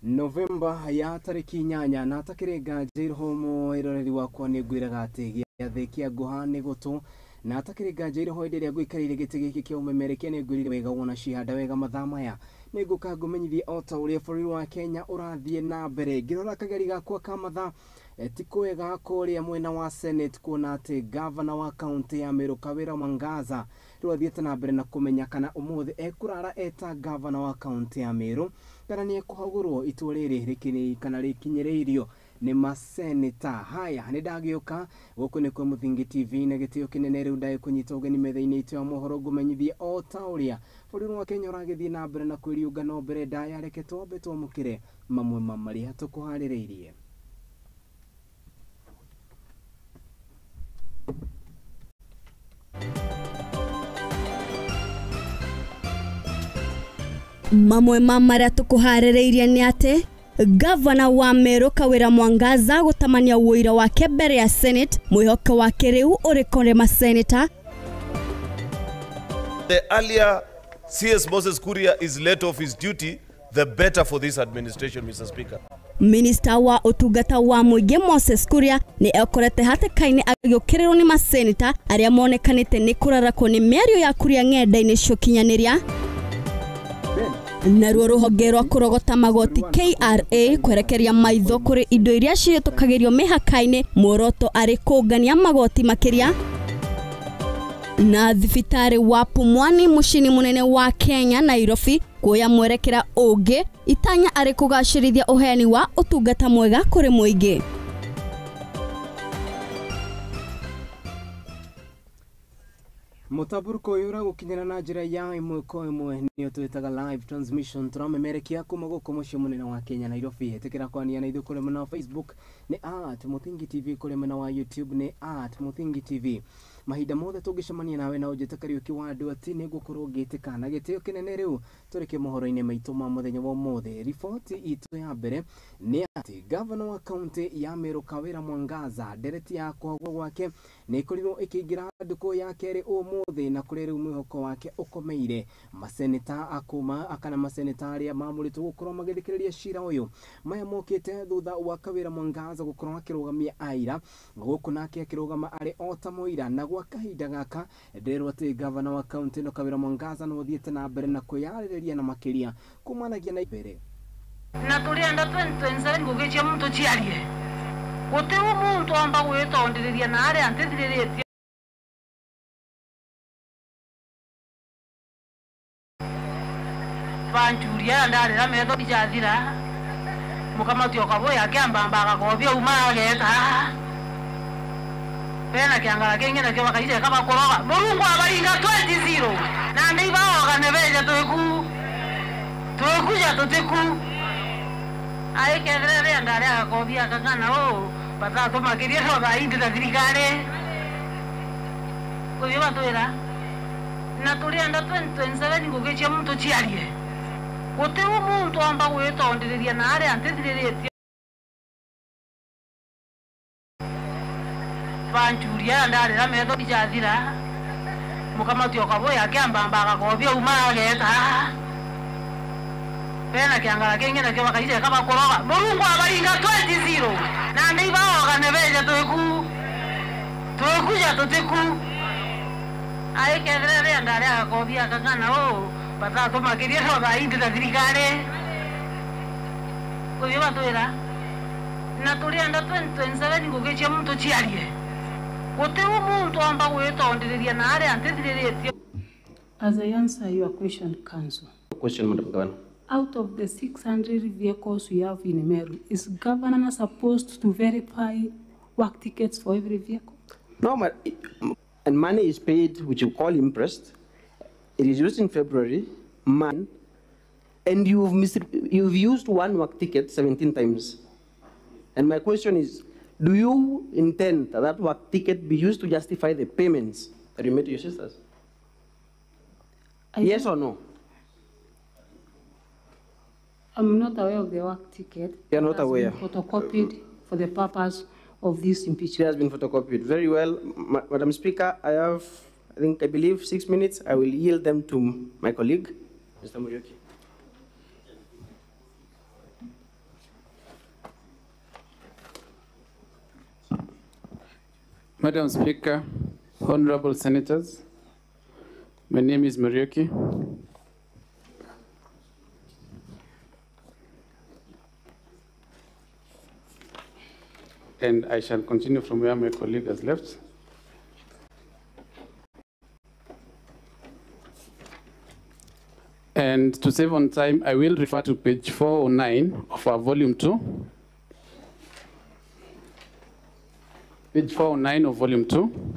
Novemba ya tariki 8 na atakĩrĩ nganja iroho mwĩroreri wakwa nĩ ngwĩraga atĩ gĩathĩ kĩa ngũha nĩ gũtũ na atakĩrĩ nganja iroho hĩndĩ ĩrĩa ngũikarĩire gĩtĩ gĩkĩ kĩa ũmemerekia nĩ ngwĩrire wega wona cihanda wega mathaa maya nĩ ngũka ngũmenyithie o ta ũrĩa bũrũri wa Kenya ũrathiĩ na mbere. Ngĩrora kageri gakwa ka mathaa ti kwega kũrĩa mwena wa Senate kuona atĩ gavana wa kaunti ya Meru Kawira Mwangaza rĩu athiĩte na mbere na kũmenya kana ũmũthĩ ekũrara eta gavana wa kaunti ya Meru kana nĩ ekũhagũrwo itua rĩrĩ kana rĩkinyĩrĩirio nĩ maseneta. Haya nĩ ndagĩũka gũkũ nĩ kwa Mũthingi TV na gĩtĩo kĩnene rĩu ndagĩkũnyita ũgeni metha-inĩ itũ ya mohoro ngũmenyithie o ta ũrĩa bũrũri wa Kenya ũragĩthiĩ na mbere na kwĩriũnga no mbere ndaya reke twambe twamũkĩre mamwe ma marĩa tũkũharĩrĩirie. Mamwe ma marĩa tũkũharĩrĩirie nĩ atĩ Gavana wa Meru Kawira Mwangaza gũtamania ũira wake mbere ya Senate, mwĩhoko wake rĩu ũrĩ kũrĩ maseneta. The earlier CS Moses Kuria is let off his duty, the better for this administration, Mr. Speaker. Minister wa ũtungata wa mũingĩ Moses Kuria nĩ ekorete hatĩka-inĩ agĩũkĩrĩrwo nĩ maseneta arĩa monekanĩte nĩ kũrarakwo nĩ mĩario ya Kuria ng'enda-inĩ cia ũkinyanĩria. Naruo rũhonge rwa kũrogota magoti KRA kwerekeria maitho kũrĩ indo iria cihĩtũkagĩrio mĩhaka-inĩ, muoroto arĩ kũngania magoti makĩria. Na thibitarĩ wa Pumwani mũciĩ-inĩ mũnene wa Kenya Nairobi kuoya mwerekera ũngĩ, itanya arĩ kũgacĩrithia ũheani wa ũtungata mwega kũrĩ mũingĩ. Mũtambũrũko ũyũ ũragũkinyĩra na njĩra ya ĩmwe kwa ĩmwe nĩyo twĩtaga live transmission tũramemerekia kuma gũkũ mũciĩ mũnene wa Kenya Nairobi. Ĩtĩkĩra kwania na ithuĩ kũrĩ mwena wa Facebook nĩ @Mũthingi TV, kũrĩ mwena wa YouTube nĩ @Mũthingi TV. Mahinda mothe tũngĩcemania nawe na ũnjĩte Kariũki wa andũ atĩ nĩ ngũkorwo ngĩtĩka na gĩtĩo kĩnene. Rĩu tũrĩke mohoro-inĩ maitũ ma mũthenya wa ũmũthĩ. Riboti itũ ya mbere nĩ atĩ gavana wa kaunti ya Meru Kawira Mwangaza ndereti ya kũhagwo gwake nĩ ĩkorirwo ĩkĩingĩra ndukũ ya kerĩ ũmũthĩ na kũrĩ rĩu mwĩhoko wake ũkomeire maseneta akuma kana maseneta arĩa mamũrĩtwo gũkorwo magĩthikĩrĩria cira ũyũ. Maya mokĩte thutha wa Kawira Mwangaza gũkorwo akĩrũgamia aira gũkũ nake akĩrũgama arĩ o ta mũira na gwa kahinda gaka nderwo atĩ gavana wa kaunti ĩno Kawira Mwangaza no ũthiĩte na mbere na kwĩyarĩrĩria na makĩria kumanagia na mbere na tũrĩenda 2027 ngũgĩcia muntu ciarie gũtirĩ muntu amba gwĩtondereria na arĩa ntithirĩrĩtie banjuria ndarĩra metho ijathira mũkamati okaboya akĩambamba agakobia uma ageta bena kiangala kĩngĩ nakĩo bakaiceka bakũroga mũrungu abaringa 20-0 na ndĩ baoga nĩ beja twĩku twĩkuja tũtĩku aikethera rĩa ndarĩ agakobia akakana ũ batatũmakĩrie no thaa indi na thirikari gũthiĩ batwĩra na tũrĩenda 2027 ngũgĩcia muntu ciarie gũtirĩ muntu amba gwĩtondereria na arĩa ntithirĩrĩtie banjuria ndarĩra metho ijathira mũkamati okaboya akĩambamba agakobia uma ageta bena kiangala kĩngĩ nakĩo bakaiceka bakũroga mũrungu abaringa 20-0 na ndĩ baoga nĩ beja twĩku twĩkuja tũtĩku aikethera rĩa ndarĩ agakobia akakana ũ batatũmakĩrie no thaa indi na thirikari gũthiĩ batwĩra na tũrĩenda 2027 ngũgĩcia muntu ciarie gũtirĩ muntu amba gwĩtondereria na arĩa ntithirĩrĩtie. As I answer your question, Council. Question, Madam Governor. Out of the 600 vehicles we have in Meru, is governor supposed to verify work tickets for every vehicle? No, but and money is paid, which you call imprest. It is used in February, man, and you've used one work ticket 17 times. And my question is, do you intend that that work ticket be used to justify the payments that you made to your sisters? Yes or no? I'm not aware of the work ticket. You are not aware. Photocopied for the purpose of this impeachment. It has been photocopied. Very well. Madam Speaker, I have, I believe 6 minutes. I will yield them to my colleague, Mr. Muriuki. Madam Speaker, honorable senators, my name is Muriuki. And I shall continue from where my colleague has left. And to save on time, I will refer to page 409 of our volume 2. Page 409 of volume 2.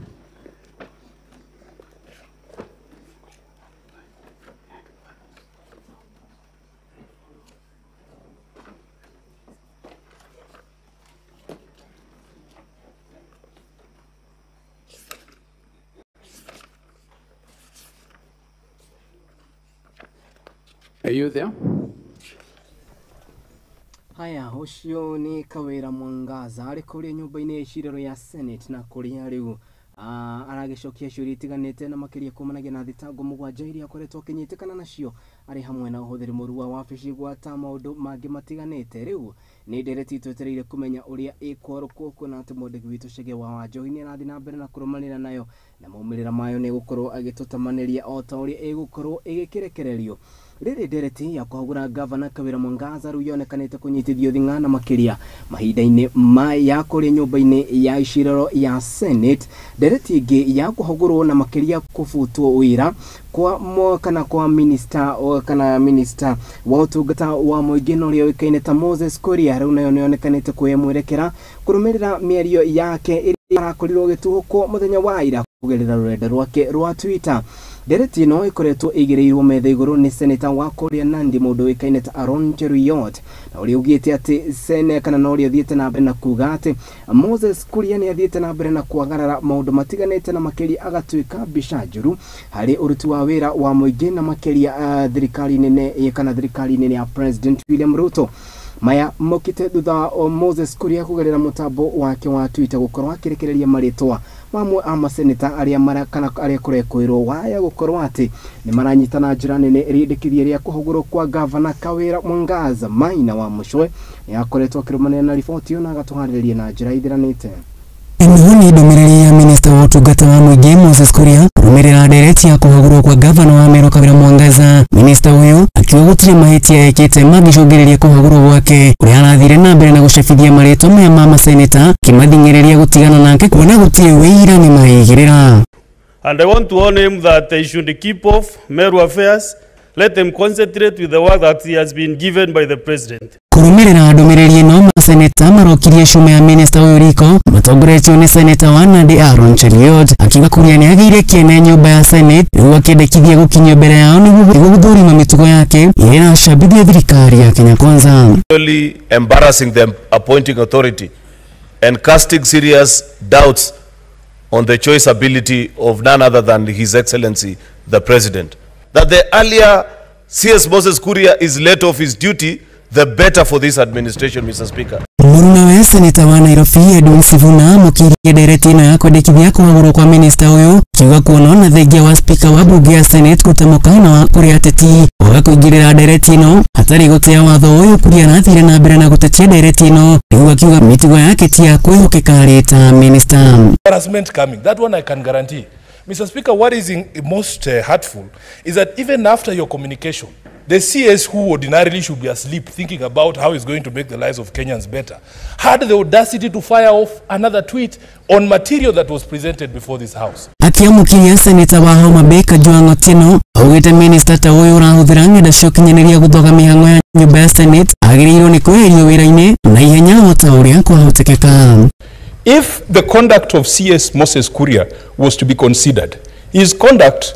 Are you there? Haya, ucio ni Kawira Mwangaza ari kuria nyumba-ini ya icirĩro ya Senate na kuria riu aragicokia ciũria itiganĩte na makĩria kumanagia na thitango mũgwanja iria akoretwo akĩnyitĩkana nacio arĩ hamwe na ũhũthĩri mũru wa wabici gwata maũndũ mangĩ matiganĩte. Rĩu nĩ ndereti twetereire kũmenya ũrĩa ĩkwarũkwo kuona atĩ mwandĩki witũ Chege wa Wanjohi nĩ arathiĩ na mbere na kũrũmanĩra nayo na maumĩrĩra mayo nĩ gũkorwo agĩtũtamanĩria o ta ũrĩa ĩgũkorwo ĩgĩkĩrekererio. Rĩrĩ ndereti ya kũhagũra gavana Kawira Mwangaza rĩu yonekanĩte kũnyitithio thing'a na makĩria mahinda-inĩ ya kũrĩa nyũmba-inĩ ya icirĩro ya Senate. Ndereti ĩngĩ ya kũhagũrwo na makĩria kũbutwo wĩra kwa kana kwa minister kana minister wa ũtungata wa mũingĩ na ũrĩa ũĩkaine ta Moses Kuria rĩu nayo nĩyonekanĩte kuoya mwerekera kũrũmĩrĩra mĩario yake ĩrĩa arakorirwo agĩtuhũkwo mũthenya wa ira kũgerera rũrenda rwake rwa Twitter. Ndereti ĩno ĩkoretwo ĩigĩrĩirwo metha igũrũ nĩ seneta wa kũrĩa Nandi mũndũ ũĩkaine ta Aaron Cheruiyot na ũrĩa ugĩte atĩ sene kana na ũrĩa ũthiĩte na mbere na kuga atĩ Moses Kuria nĩ athiĩte na mbere na kwagarara maũndũ matiganĩte na makĩria agatuĩka mbica njũru harĩ ũruti wa wĩra wa mũingĩ na makĩria thirikari nene kana thirikari nene ya President William Ruto. Maya mokite thutha wa Moses Kuria kugerera mutambo wake wa Twitter gukorwo akirekereria maritwa mamwe a maseneta aria marakana aria kurekwirwo waya gukorwo ati ni maranyitana njira nene rindikithia ria kuhugurwo kwa gavana Kawira Mwangaza. Maina wa Mucwe ni akoretwo akirumanira na riboti na agatuharĩrĩria na njira ithiranĩte. Ĩno nĩ ndũmĩrĩri ya minista wa ũtungata wa mũingĩ Moses Kuria kũrũmĩrĩra ndereti ya kũhagũrwo kwa gavana wa Meru Kawira Mwangaza. Minista ũyũ akiuga gũtirĩ mahĩtia ekĩte mangĩcũngĩrĩria kũhagũrwo gwake, ũrĩa arathire na mbere na gũcabithia marĩtwa maya ma maseneta kĩmathing'ĩrĩria gũtigana nake kuona gũtirĩ wĩira nĩ maigĩrĩra. And I want to warn him that he should keep off Meru affairs, let him concentrate with the work that he has been given by the president. Kũrũmĩrĩra ndũmĩrĩri ĩno maseneta marokirie cuma ya minista ũyũ riko matongoretio nĩ seneta wa Nandi Aaron Cheruiyot akiuga Kuria nĩ agĩire kĩene nyũmba ya Senate rĩu akĩendekithia gũkinyio mbere yao nĩguo gũthũrima mĩtugo yake ĩrĩa ĩracambithia thirikari ya Kenya Kwanza. Embarrassing the appointing authority and casting serious doubts on the choice ability of none other than His Excellency the President. That the earlier CS Moses Kuria is let off his duty, the better for this administration, Mr. Speaker. Mũrunawe seneta wa Nairobi Edwin Sifuna amũkĩrie ndereti ĩno ya kwendekithia kũhagũrwo kwa minista ũyũ akiuga kuona na thengia wa spika wa bunge ya Senate kũruta mũkana wa kũrĩ ateti waga kũingĩrĩra ndereti ĩno hatarĩ gũtĩa watho ũyũ. Kuria arathire na mbere na gũtetia ndereti ĩno rĩu akiuga mĩtugo yake ti ya kwĩhokeka arĩ ta minista. Harassment coming, that one I can guarantee. Mr. Speaker, what is most hurtful is that even after your communication, the CS who ordinarily should be asleep thinking about how he's going to make the lives of Kenyans better, had the audacity to fire off another tweet on material that was presented before this house. Akiamũkĩria seneta wa Homa Bay Kajwang' Otieno augĩte minista ta ũyũ ũrahũthĩra ng'enda cia ũkinyanĩria gũthoga mĩhang'o ya nyũmba ya Senate agĩrĩirwo nĩ kweherio wĩra-inĩ na ihenya o ta ũrĩa kwahotekeka. If the conduct of CS Moses Kuria was to be considered, his conduct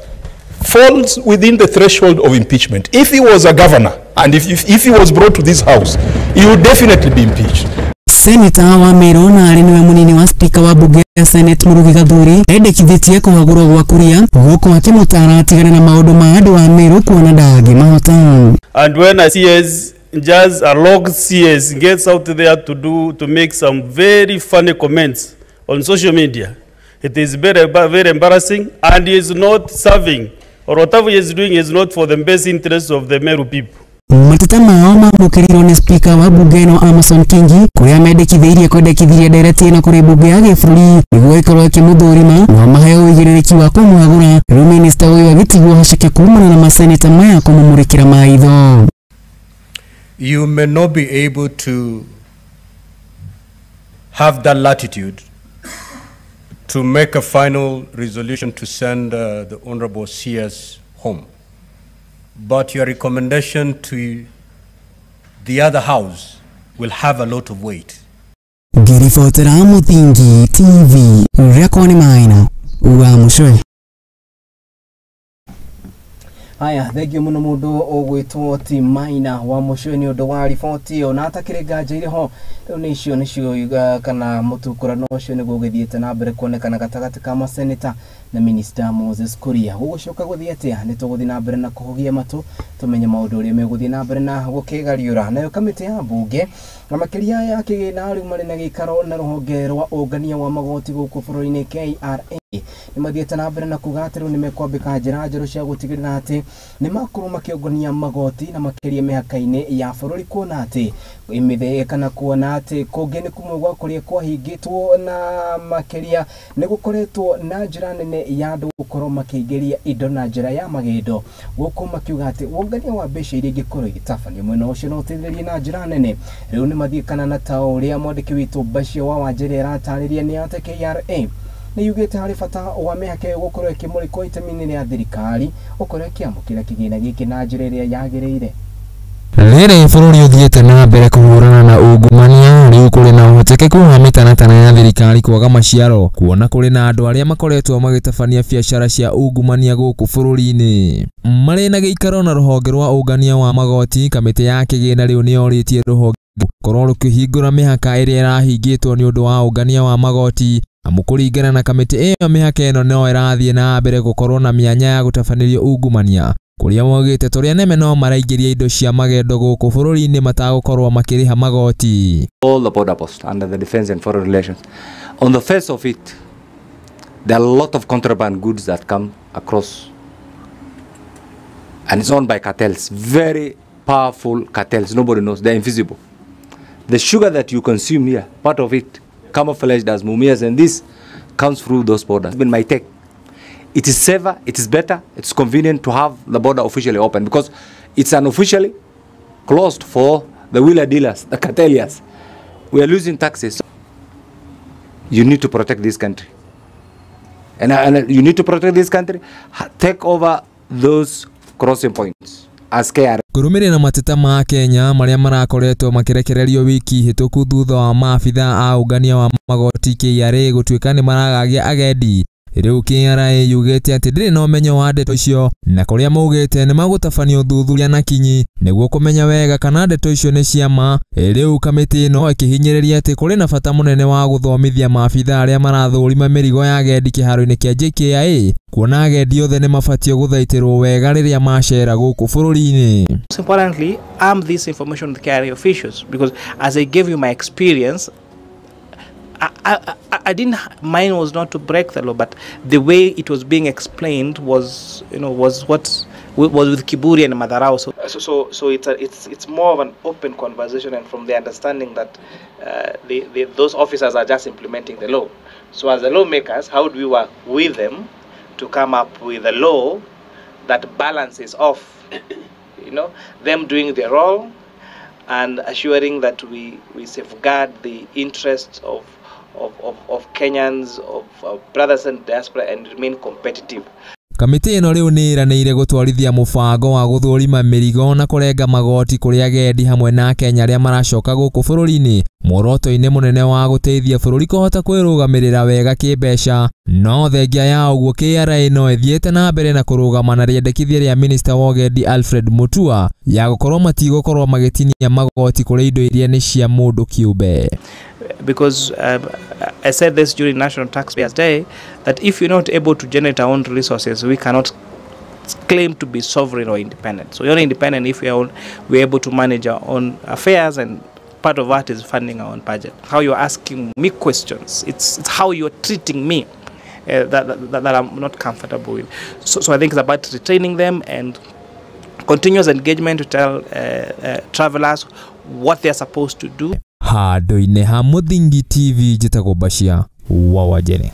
falls within the threshold of impeachment. If he was a governor and if he was brought to this house, he would definitely be impeached. Seneta wa Meru na arĩ nĩwe mũnini wa spika wa bunge ya Senate Murugi Gathuri endekithĩtie kũhagũrwo gwa Kuria gũkũ akĩmũtara atigane na maũndũ ma andũ a Meru kuona ndangĩmahota. And when a CS just a log CS gets out there to make some very funny comments on social media, it is very, very embarrassing, and he is not serving, or whatever he is doing is not for the best interest of the Meru people. Mateta mao mamũkĩrirwo nĩ spika wa bunge ĩno Amason Kingi kũrĩa mendekithĩirie kwendekithirie ndereti ĩno kũrĩ bunge ya gĩbũrũri nĩguo ĩkorwo ĩkĩmũthũrima na maheo ũigĩrĩrĩki wa kũmũhagũra. Rĩu minista ũyũ agĩtigwo haceke kumana na maseneta maya kũmũmũrĩkĩra maitho. You may not be able to have that latitude to make a final resolution to send the Honorable CS home. But your recommendation to the other house will have a lot of weight. Ngĩribotera Mũthingi TV, rĩakwa nĩ Maina wa Mũcwe. Haya, thengio muno mundu ugwitwo ti Maina wa Mũcwe ni undu wa riboti iyo na atakĩrĩ nganja irĩ ho. Rĩu nĩ icio nĩcio kana mũtukũrano ũcio nĩguo ũgĩthiĩte na mbere kuonekana gatagatĩ ka maseneta na Minister Moses Kuria. Gũgũcoka gũthiĩ atĩa? Nĩ tũgũthiĩ na mbere na kũhogia matũ tũmenye maũndũ ũrĩa megũthiĩ na mbere na gũkĩgariũra. Nayo kamĩtĩ ya mbunge na makĩria ya kĩgĩna rĩu marĩ na gĩikaro na rũhonge rwa ũngania wa magoti gũkũ bũrũri-inĩ KRA nĩ mathiĩte na mbere na kuga atĩ rĩu nĩ mekwambĩka njĩra njerũ cia gũtigĩrĩra atĩ nĩ makorwo makĩũngania magoti na makĩria mĩhaka-inĩ ya bũrũri, kuona atĩ mĩthee kana kuona atĩ kũngĩ nĩ kumwe gwa kũrĩa kwahingĩtwo na makĩria nĩ gũkoretwo na njĩra nene ya andũ gũkorwo makĩingĩria indo na njĩra ya magendo gũkũ makiuga atĩ ũngania wa mbeca iria ingĩkorwo igĩtabanio mwena ũcio no ũteithĩrĩrie na njĩra nene. Rĩu nĩ mathiĩ kana na ta ũrĩa mwandĩki witũ Bashir wa Wanjĩrĩ aratarĩria nĩ atĩ KRA nĩ yugĩte harĩ bata wa mĩhaka ĩyo gũkorwo ĩkĩmũrĩkwo itemi-inĩ rĩa thirikari gũkorwo ĩkĩamũkĩra kĩgĩna gĩkĩ na njĩra ĩrĩa yagĩrĩire. Rĩrĩ bũrũri ũthiĩte na mbere kũhũrana na ungumania, rĩu kũrĩ na ũhotekeku wa mĩtaratara ya thirikari kwaga maciaro, kuona kũrĩ na andũ arĩa makoretwo magĩtabania biacara cia ungumania gũkũ bũrũri-inĩ. Marĩ na gĩikaro na rũhonge rwa ũngania wa magoti, kamĩtĩ ya kĩgĩna rĩu nĩyorĩtie rũhonge gũkorwo rũkĩhingũra mĩhaka ĩrĩa ĩrahingĩtwo nĩ ũndũ wa ũngania wa magoti. Amu kũringana na kamĩtĩ ĩyo, mĩhaka ĩno no ĩrathiĩ na mbere gũkorwo na mĩanya ya gũtabanĩrio ungumania, kũrĩa maugĩte tũrĩa neme no maraingĩria indo cia magendo gũkũ bũrũri-inĩ matagũkorwo makĩrĩha magoti. All the border posts under the Defense and Foreign Relations. On the face of it, there are a lot of contraband goods that come across, and it's owned by cartels, very powerful cartels. Nobody knows, they're invisible. The sugar that you consume here, part of it camouflaged as mumias, and this comes through those borders. It's been my take. It is safer, it is better, it's convenient to have the border officially open, because it's unofficially closed for the wheeler dealers, the carteliers. We are losing taxes. You need to protect this country. And you need to protect this country. Take over those crossing points as KRA. Kũrũmĩrĩra mateta ma Kenya marĩa marakoretwo makĩrekererio wiki hĩtũku thutha wa maabitha a ũngania wa magoti KRA gũtuĩka nĩ maragagia agendi. Rĩu KRA yugĩte atĩ ndĩrĩ na ũmenyo wa ndeto icio, na kũrĩa maugĩte nĩ magũtabania ũthuthuria na kinyi nĩguo kũmenya wega kana ndeto icio nĩ cia ma. Rĩu kamĩtĩ ĩno ĩkĩhinyĩrĩria atĩ kũrĩ na bata mũnene wa gũthomithia maabitha arĩa marathũrima mĩrigo ya agendi kĩharo-inĩ kĩa JKIA, kuona agendi othe nĩ mabatiĩ gũthaitĩrwo wega rĩrĩa macera gũkũ bũrũri-inĩ. Most importantly, arm this information with KRA officials, because as I gave you my experience, I didn't, mine was not to break the law, but the way it was being explained was, you know, was what was with Kiburi and Madarao. So it's more of an open conversation, and from the understanding that those officers are just implementing the law. So as the lawmakers, how do we work with them to come up with a law that balances off, you know, them doing their role and assuring that we safeguard the interests of Kenyans, of brothers and diaspora, and remain competitive. Kamĩtĩ ĩno rĩu nĩ ĩranĩire gũtwarithia mũbango wa gũthũrima mĩrigo na kũrenga magoti kũrĩ agendi hamwe na Akenya arĩa maracoka gũkũ bũrũri-inĩ, muoroto-inĩ mũnene wa gũteithia bũrũri kũhota kwĩrũgamĩrĩra wega kĩmbeca. No thengia ya ũguo, KRA no ĩthiĩte na mbere na kũrũgama na rĩendekithia rĩa Minista wa Ũgendi Alfred Mutua ya gũkorwo matigũkorwo magĩtinia magoti kũrĩ indo iria nĩ cia mũndũ kĩũmbe. Because I said this during National Taxpayers Day, that if you're not able to generate our own resources, we cannot claim to be sovereign or independent. So we're only independent if we're able to manage our own affairs, and part of that is funding our own budget. How you're asking me questions, it's how you're treating me that I'm not comfortable with. So I think it's about retraining them and Continuous engagement to tell travelers what they are supposed to do. Handũ-inĩ ha Mũthingi TV njĩtagwo Bashia wa Wanjere.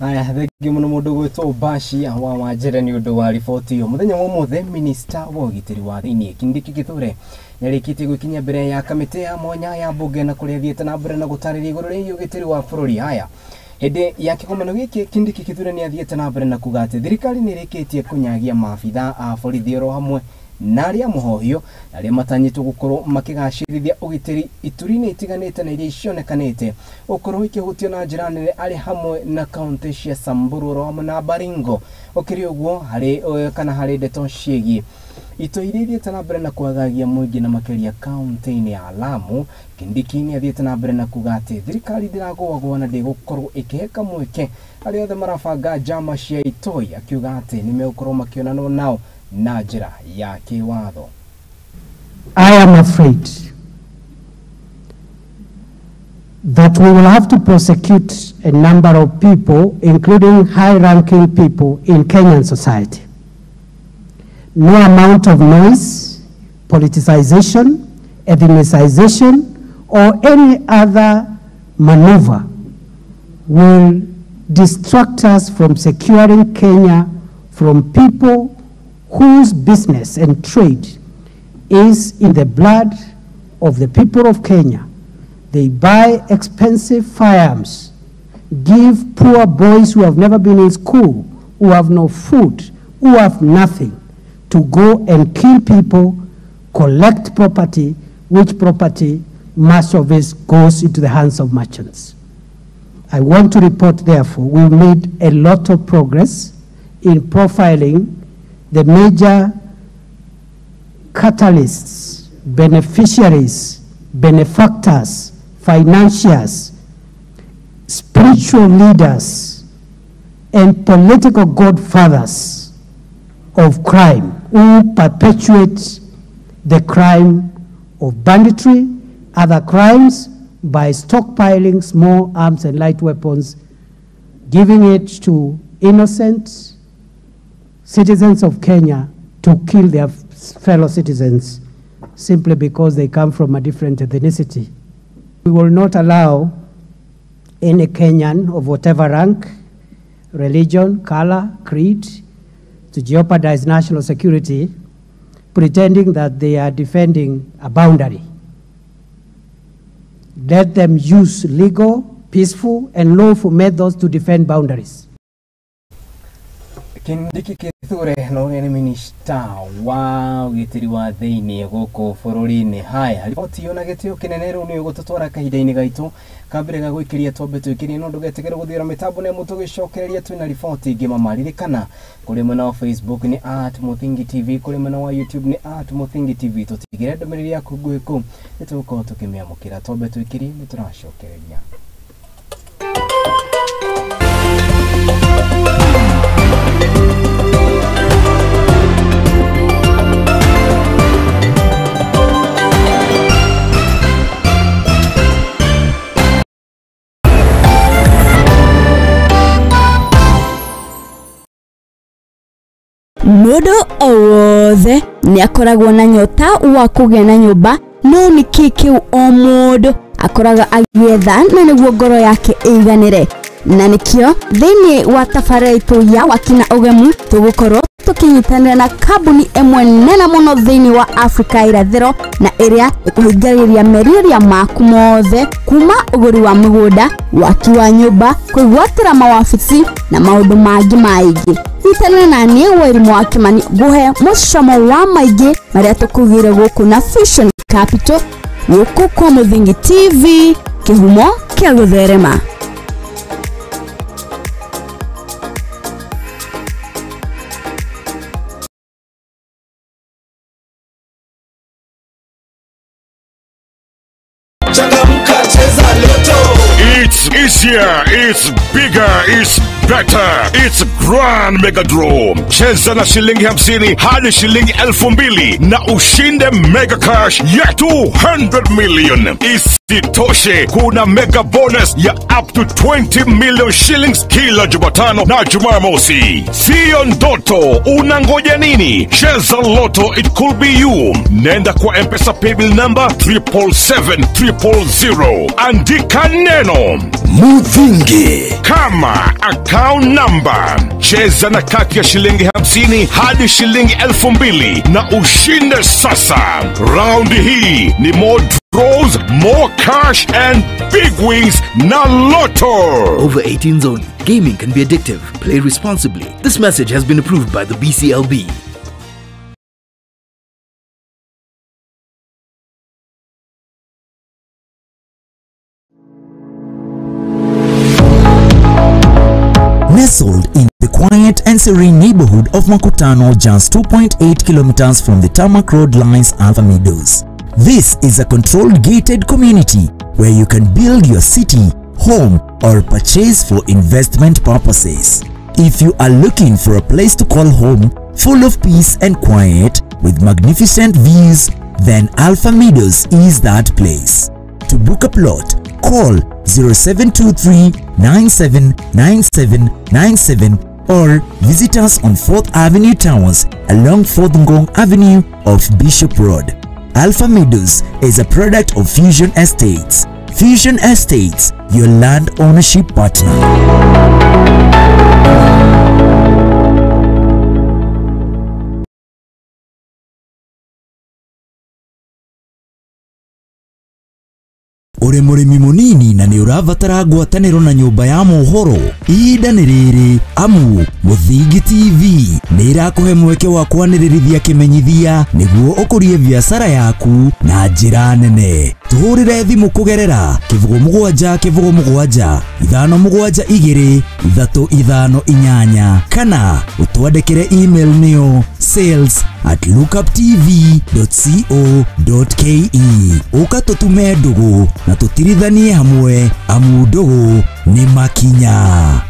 Aya, thengiũ mũno mũndũ gwĩtwo Bashia wa Wanjere nĩ ũndũ wa riboti ĩyo. Mũthenya wa ũmũthĩ minista wa ũgitĩri wa thĩinĩ Kindiki Kithure nĩarĩkĩtie gwĩkinyia mbere ya kamĩtĩ ya mwanya ya mbunge na kũrĩa athiĩte na mbere na gũtarĩria igũrũ rĩgiĩ ũgitĩri wa bũrũri. Haya, hĩndĩ ya kĩgomano gĩkĩ Kindiki Kithure nĩathiĩte na mbere na kuga atĩ thirikari nĩĩrĩkĩtie kũnyagia maabitha a borithi oro hamwe na arĩa mũhohio na arĩa matanyĩtwo gũkorwo makĩgacĩrithia ũgitĩri ituri-inĩ itiganĩte na iria cionekanĩte gũkorwo ikĩhutio na njĩra nene arĩ hamwe na kaunti cia Samburu oro hamwe na Baringo. Ũkĩrĩ ũguo harĩ kana harĩ ndeto ciĩgiĩ ito iria ithiĩte na mbere na kwagagia mũingĩ na makĩria kaunti-inĩ ya Lamu, Kindiki nĩathiĩte na mbere na kuga atĩ thirikari ndĩragũagũa na ndĩgũkorwo ĩkĩhe kamweke arĩa othe marabanga njama cia itoi, akiuga atĩ nĩmegũkorwo makĩonanwo nao na njĩra ya kĩwatho. I am afraid that we will have to prosecute a number of people, including high-ranking people in Kenyan society. No amount of noise, politicization, ethnicization, or any other maneuver will distract us from securing Kenya from people whose business and trade is in the blood of the people of Kenya. They buy expensive firearms, give poor boys who have never been in school, who have no food, who have nothing, to go and kill people, collect property, which property, much of it goes into the hands of merchants. I want to report, therefore, we've made a lot of progress in profiling the major catalysts, beneficiaries, benefactors, financiers, spiritual leaders, and political godfathers of crime who perpetuate the crime of banditry, other crimes, by stockpiling small arms and light weapons, giving it to innocent citizens of Kenya to kill their fellow citizens simply because they come from a different ethnicity. We will not allow any Kenyan of whatever rank, religion, color, creed, to jeopardize national security, pretending that they are defending a boundary. Let them use legal, peaceful, and lawful methods to defend boundaries. Kindiki Kithure na ũrĩa nĩ minista wa ũgitĩri wa thĩinĩ gũkũ bũrũri-inĩ. Haya, riboti ĩyo na gĩtĩo kĩnene rĩu nĩ ĩgũtũtwara kahinda-inĩ gaitũ kambere ga gwĩkĩria twambe twĩkĩrie no ndũgetigĩre gũthiĩra mĩtambo nĩ amu tũgĩcokereria twĩna riboti ingĩ mamaririkana kũrĩ mwena wa Facebook nĩ @Muthingi TV, kũrĩ mwena wa YouTube nĩ @Muthingi TV. Tũtigĩre ndũmĩrĩri yaku nguhĩ kũu nĩ tũgũkorwo tũkĩmĩamũkĩra. Twambe twĩkĩrie nĩ tũracokereria. Mũndũ o wothe nĩ akoragwo na nyota wa kũgĩa na nyũmba, no nĩ kĩĩ kĩu o mũndũ akoraga agĩetha na nĩguo ngoro yake ĩiganĩre. Na nĩkĩo thĩinĩ wa tabarĩra itũ ya Wakina Ũgemu tũgũkorwo tũkĩnyitanĩra na kambuni ĩmwe nene mũno thĩinĩ wa Afrika irathĩro na ĩrĩa ĩkũhingagĩria merirĩria maku mothe kuma ũgũri wa mũgũnda, waki wa nyũmba, kwĩgwatĩra mawabici na maũndũ mangĩ maingĩ. Nyitanĩra na niĩ Wairimu wa Kimani ngũhe mũcamo wa maingĩ marĩa tũkugĩire gũkũ na Vision Capital gũkũ kwa Muthingi TV, kĩhumo kĩa gũtherema. It's easier, it's bigger, it's better, it's Grand Mega Draw. Cheza na shilingi 50 hadi shilingi 2000 na ushinde mega cash ya 200 million. Isitoshe, kuna mega bonus ya up to 20 million shillings kila Jumatano na Jumamosi. Siyo ndoto, unangoja nini? Cheza Lotto, it could be you. Nenda kwa M-Pesa paybill number 777 000. Andika neno Muthingi kama account number. Cheza na kati ya shilingi 50 hadi shilingi 2000 na ushinde sasa. Round hii ni more draws, more cash and big wins na Lotto. Over 18s only. Gaming can be addictive. Play responsibly. This message has been approved by the BCLB. Nestled in the quiet and serene neighborhood of Makutano, just 2.8 kilometers from the tarmac road, lies Alpha Meadows. This is a controlled gated community where you can build your city, home, or purchase for investment purposes. If you are looking for a place to call home, full of peace and quiet, with magnificent views, then Alpha Meadows is that place. To book a plot, call 0723 979797 or visit us on 4th Avenue Towers along 4th Ngong Avenue off Bishop Road. Alpha Meadows is a product of Fusion Estates. Fusion Estates, your land ownership partner. Ũrĩ mũrĩmi mũnini na nĩ ũrabatara ngwatanĩro na nyũmba ya mohoro, ihinda nĩ rĩrĩ, amu Mũthingi TV nĩ ĩrakũhe mweke wa kwanĩrĩrithia kĩmenyithia nĩguo ũkũrie biacara yaku na njĩra nene. Tũhũrĩre thimũ kũgerera 07 07 572 358 kana ũtwandĩkĩre email nĩyo sales@lookuptv.co.ke. Ũka tũtume ndũgũ na tũtirithanie hamwe, amu ndũgũ nĩ makinya.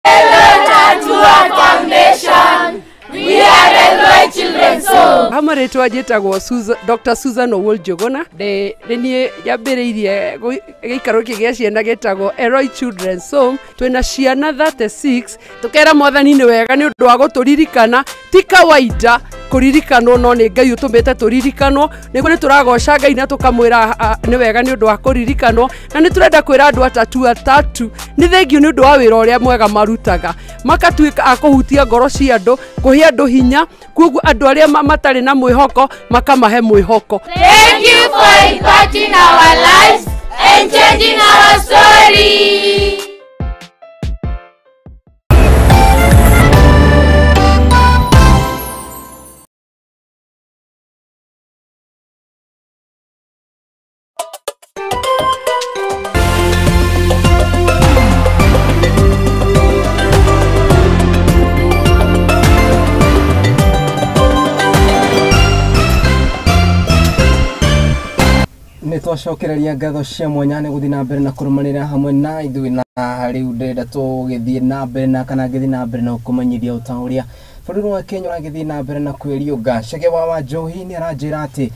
Hello, Tatua Foundation. We are Elroy Children's Home. Hamwe rĩtwa njĩtagwo Dr. Susan Owuor Njuguna. Nĩ niĩ nyambĩrĩirie gĩikaro gĩkĩ gĩa ciana gĩtagwo Elroy Children's Home. Twĩna ciana 36. Tũkera Mwathani nĩ wega nĩ ũndũ wa gũtũririkana. Ti kawaida kũririkanwo, no nĩ Ngai ũtũmĩte tũririkanwo. Nĩguo nĩ tũragoca Ngai na tũkamwĩra nĩ wega nĩ ũndũ wa kũririkanwo. Na nĩ tũrenda kwĩra andũ atatu atatu nĩ thengiũ nĩ ũndũ wa wĩra ũrĩa mwega marutaga, makatuĩka a kũhutia ngoro cia andũ, kũhe andũ hinya, koguo andũ arĩa matarĩ na mwĩhoko makamahe mwĩhoko. Thank you for impacting our lives and changing our story. Nĩ twacokereria ngatho cia mwanya nĩ gũthiĩ na mbere na kũrũmanĩra hamwe na ithuĩ, na rĩu ndĩrenda tũgĩthiĩ na mbere na kana ngĩthiĩ na mbere na kũmenyithia ũta ũrĩa bũrũri wa Kenya ũragĩthiĩ na mbere na kwĩriũnga. Chege wa Wanjohi nĩ aranjĩra atĩ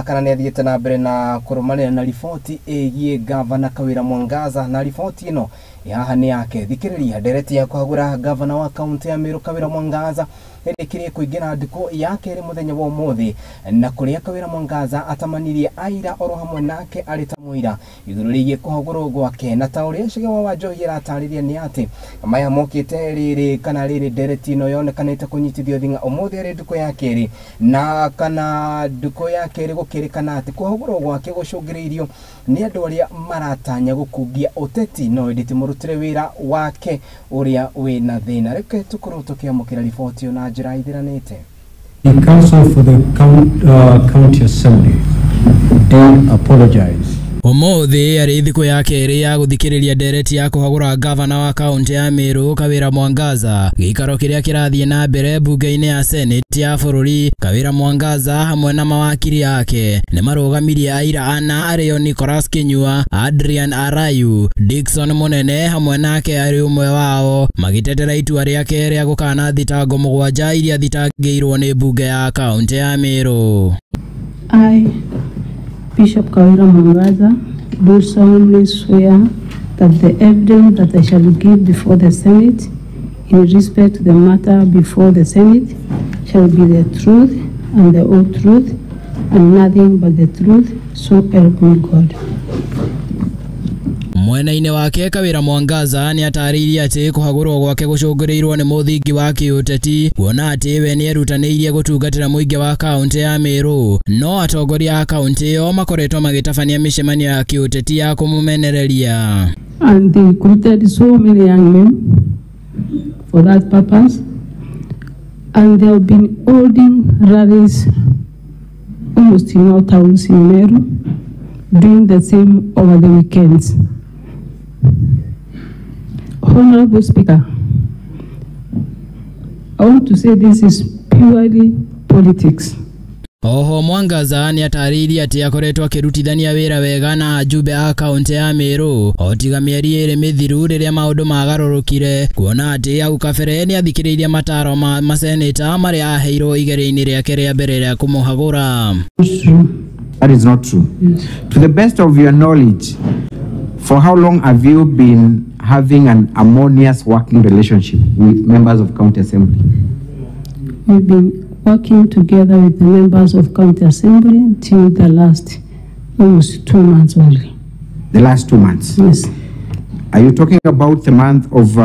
kana nĩ athiĩte na mbere na kũrũmanĩra na riboti ĩgiĩ gavana Kawĩra Mwangaza, na riboti ĩno haha nĩ yake. Thikĩrĩria ndereti ya kũhagũra gavana wa kaunti ya Meru Kawĩra Mwangaza ĩrĩkĩrie kũingĩra ndukũ ya kerĩ mũthenya wa ũmũthĩ, na kũrĩa Kawĩra Mwangaza atamanirie aira oro hamwe nake arĩ ta mũira igũrũ rĩgiĩ kũhagũrwo gwake. Na ta ũrĩa Chege wa Wanjohi aratarĩria nĩ atĩ maya mokĩte rĩrĩ kana rĩrĩ ndereti ĩno yonekanĩte kũnyitithio thing'a ũmũthĩ arĩ ndukũ ya kerĩ, na kana ndukũ ya kerĩ gũkĩrĩkana atĩ kũhagũrwo gwake gũcũngĩrĩirio nĩ andũ arĩa maratanya gũkungia ũteti, no ĩndĩ ti mũrutĩre wĩra wake ũrĩa wĩna thĩna. Reke tũkorwo tũkĩamũkĩra riboti ĩyo na njĩra ithiranĩte. The Council for the County Assembly did apologize. Umuthi arĩ thikũ ya kerĩ ya gũthikĩrĩria ndereti ya kũhagũra gavana wa kaunti ya Meru Kawira Mwangaza gĩikaro kĩrĩa kĩrathiĩ na mbere mbunge-inĩ ya Senate ya bũrũri. Kawira Mwangaza hamwe na mawakiri ake nĩ marũgamirie aira ana arĩo Nicholas Kinyua, Adrian Arayu, Dickson Munene hamwe nake arĩ ũmwe wao magĩtetera itua rĩake rĩa gũkana thitango 7 iria thitangĩirwo nĩ mbunge ya kaunti ya Meru. I, Bishop Kawira Mwangaza, do solemnly swear that the evidence that I shall give before the Senate in respect to the matter before the Senate shall be the truth and the whole truth and nothing but the truth, so help me God. Mwena-inĩ wake Kawira Mwangaza nĩ atarĩirie atĩ kũhagũrwo gwake gũcũngĩrĩirwo nĩ mũthingi wa kĩũteti kuona atĩ we nĩerutanĩirie gũtungatĩra mũingĩ wa kaunti ya Meru, no atongoria a kaunti ĩyo makoretwo magĩtabania mĩcemanio ya kĩũteti ya kũmũmenereria. And they recruited so many young men for that purpose, and they have been holding rallies almost in all towns in Meru, doing the same over the weekends. Honorable Speaker, I want to say this is purely politics. Oho Mwangaza nĩ atarĩirie atĩ akoretwo akĩrutithania wĩra wega na ajumbe a kaunti ya Meru o tiga mĩeri 2 mĩthiru rĩrĩa maũndũ magarũrũkire, kuona atĩ hau kabere nĩ athikĩrĩirie mataro ma maseneta marĩa aheirwo igeria-inĩ rĩake rĩa mbere rĩa kũmũhagũra. That is not true. Yes. To the best of your knowledge, for how long have you been having an harmonious working relationship with members of County Assembly? We've been working together with the members of County Assembly till the last almost 2 months only. The last 2 months? Yes. Are you talking about the month of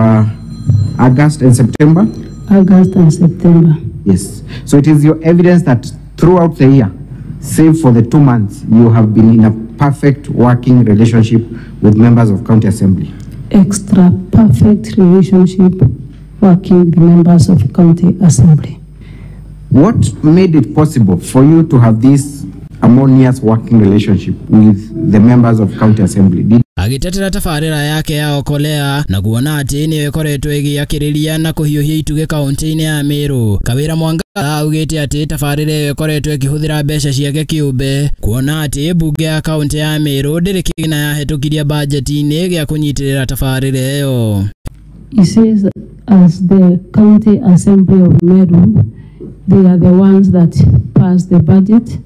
August and September? August and September. Yes. So it is your evidence that throughout the year, save for the 2 months, you have been in a perfect working relationship with members of County Assembly. Extra perfect relationship working with members of County Assembly. What made it possible for you to have this harmonious working relationship with the members of County Assembly? Agĩtetera tabarĩra yake ya Okolea na kuona atĩ nĩyo ĩkoretwo ĩgĩakĩrĩria na kũhiũhia itugĩ kaunti-inĩ ya Meru, Kawira Mwangaza augĩte atĩ tabarĩra ĩyo ĩkoretwo ĩkĩhũthĩra mbeca ciake kĩũmbe, kuona atĩ mbunge ya kaunti ya Meru ndĩrĩ kĩgĩna yahĩtũkirie bajeti-inĩ gĩa kũnyitĩrĩra tabarĩra ĩyo. He says as the County Assembly of Meru, they are the ones that pass the budget,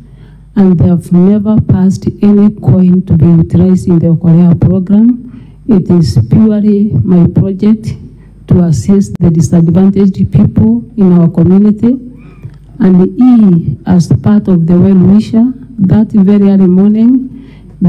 and they have never passed any coin to be utilized in the Okolea program. It is purely my project to assist the disadvantaged people in our community. And he, as part of the well-wisher, that very early morning,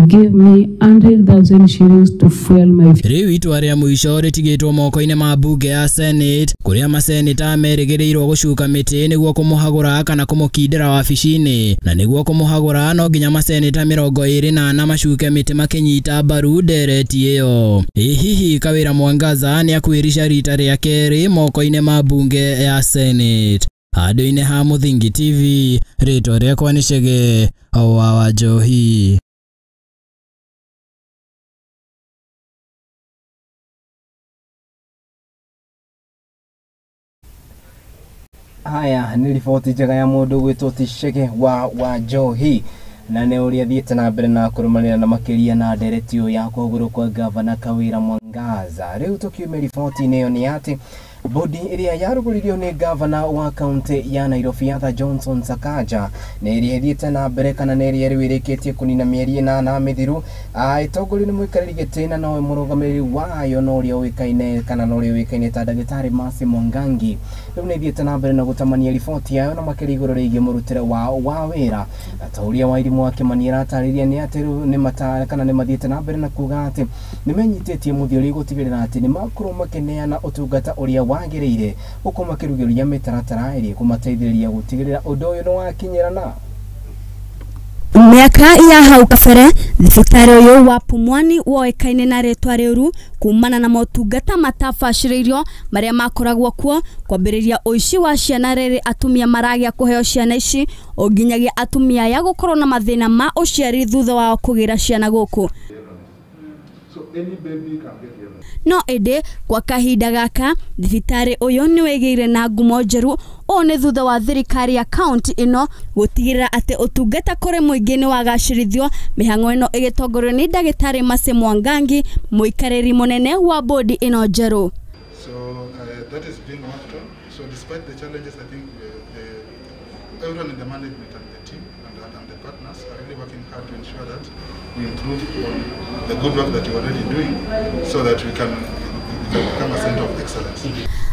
gave me 100,000 shillings to fuel my. Rĩu itua rĩa mũico rĩtigĩtwo moko-inĩ ma mbunge ya Senate kũrĩa maseneta merĩgĩrĩirwo gũcuka mĩtĩ nĩguo kũmũhagũra kana kũmũkindĩra wabici-inĩ, na nĩguo kũmũhagũra no nginya maseneta 24 macuke mĩtĩ makĩnyita mbaru ndereti ĩyo. Ĩ hihi Kawira Mwangaza nĩ akwĩrica rita rĩa kerĩ moko-inĩ ma mbunge ya Senate? Handũ-inĩ ha Mũthingi TV, rĩtwa rĩakwa nĩ Chege wa Wanjohi. Haya nĩ riboti njega ya mũndũ gwĩtwo ti Chege wa Wanjohi na nĩ ũrĩa thiĩte na mbere na kũrũmanĩra na makĩria na ndereti ĩyo ya kũhagũrwo kwa gavana Kawira Mwangaza. Rĩu tũkiume riboti-inĩ ĩyo nĩ atĩ bodi ĩrĩa yarũgũririo nĩ gavana wa kaunti ya Nairobi Arthur Johnson Sakaja nĩ ĩrĩa ĩthiĩte na mbere kana nĩ ĩrĩa rĩu ĩrĩkĩtie kũnina mĩeri 8 mĩthiru, ĩtongorio nĩ mũikarĩri gĩtĩ na nowe mũrũgamĩrĩri wayo na ũrĩa ũĩkaine kana na ũrĩa ũĩkaine ta ndagĩtarĩ Mercy Mwangangi. Rĩu nĩ ĩthiĩte na mbere na gũtamania riboti yayo na makĩria igũrũ rĩgiĩ mũrutĩre wao wa wĩra. Na ta ũrĩa Wairimũ wa Kĩmani aratarĩria nĩ atĩ rĩu nĩ matara kana nĩ mathiĩte na mbere na kuga atĩ nĩ menyitĩtie mũthiori gũtigĩrĩra atĩ nĩ makorwo makĩneana ũtungata ũrĩa wagĩrĩire gũkorwo makĩrugĩrĩria mĩtaratara ĩrĩa ĩkũmateithĩrĩria gũtigĩrĩra ũndũ ũyũ nĩ wakinyĩrana. Miaka ya hau kabere thibitarĩ ũyũ wa Pumwani woĩkaine na rĩtwa rĩũru kumana na motungata matabacĩrĩirio marĩa makoragwo kuo, kwambĩrĩria ũici wa ciana rĩrĩ atumia maragĩa kũheo ciana ici o nginyagia atumia aya gũkorwo na mathĩna ma ũciari thutha wao kũgĩra ciana gũkũ. No ĩndĩ kwa kahinda gaka thibitarĩ ũyũ nĩwĩgĩire na ngumo njerũ. Ũũ nĩ thutha wa thirikari ya kaunti ĩno gũtigĩrĩra atĩ ũtungata kũrĩ mũingĩ nĩ wagacĩrithio, mĩhang'o ĩno ĩgĩtongorio nĩ ndagĩtarĩ Mercy Mwangangi, mũikarĩri mũnene wa bodi ĩno njerũ. So that is being worked on. So despite the challenges, I think everyone in the management and the team and the partners are really working hard to ensure that we improve on the good work that you're already doing so that we can become a center of excellence.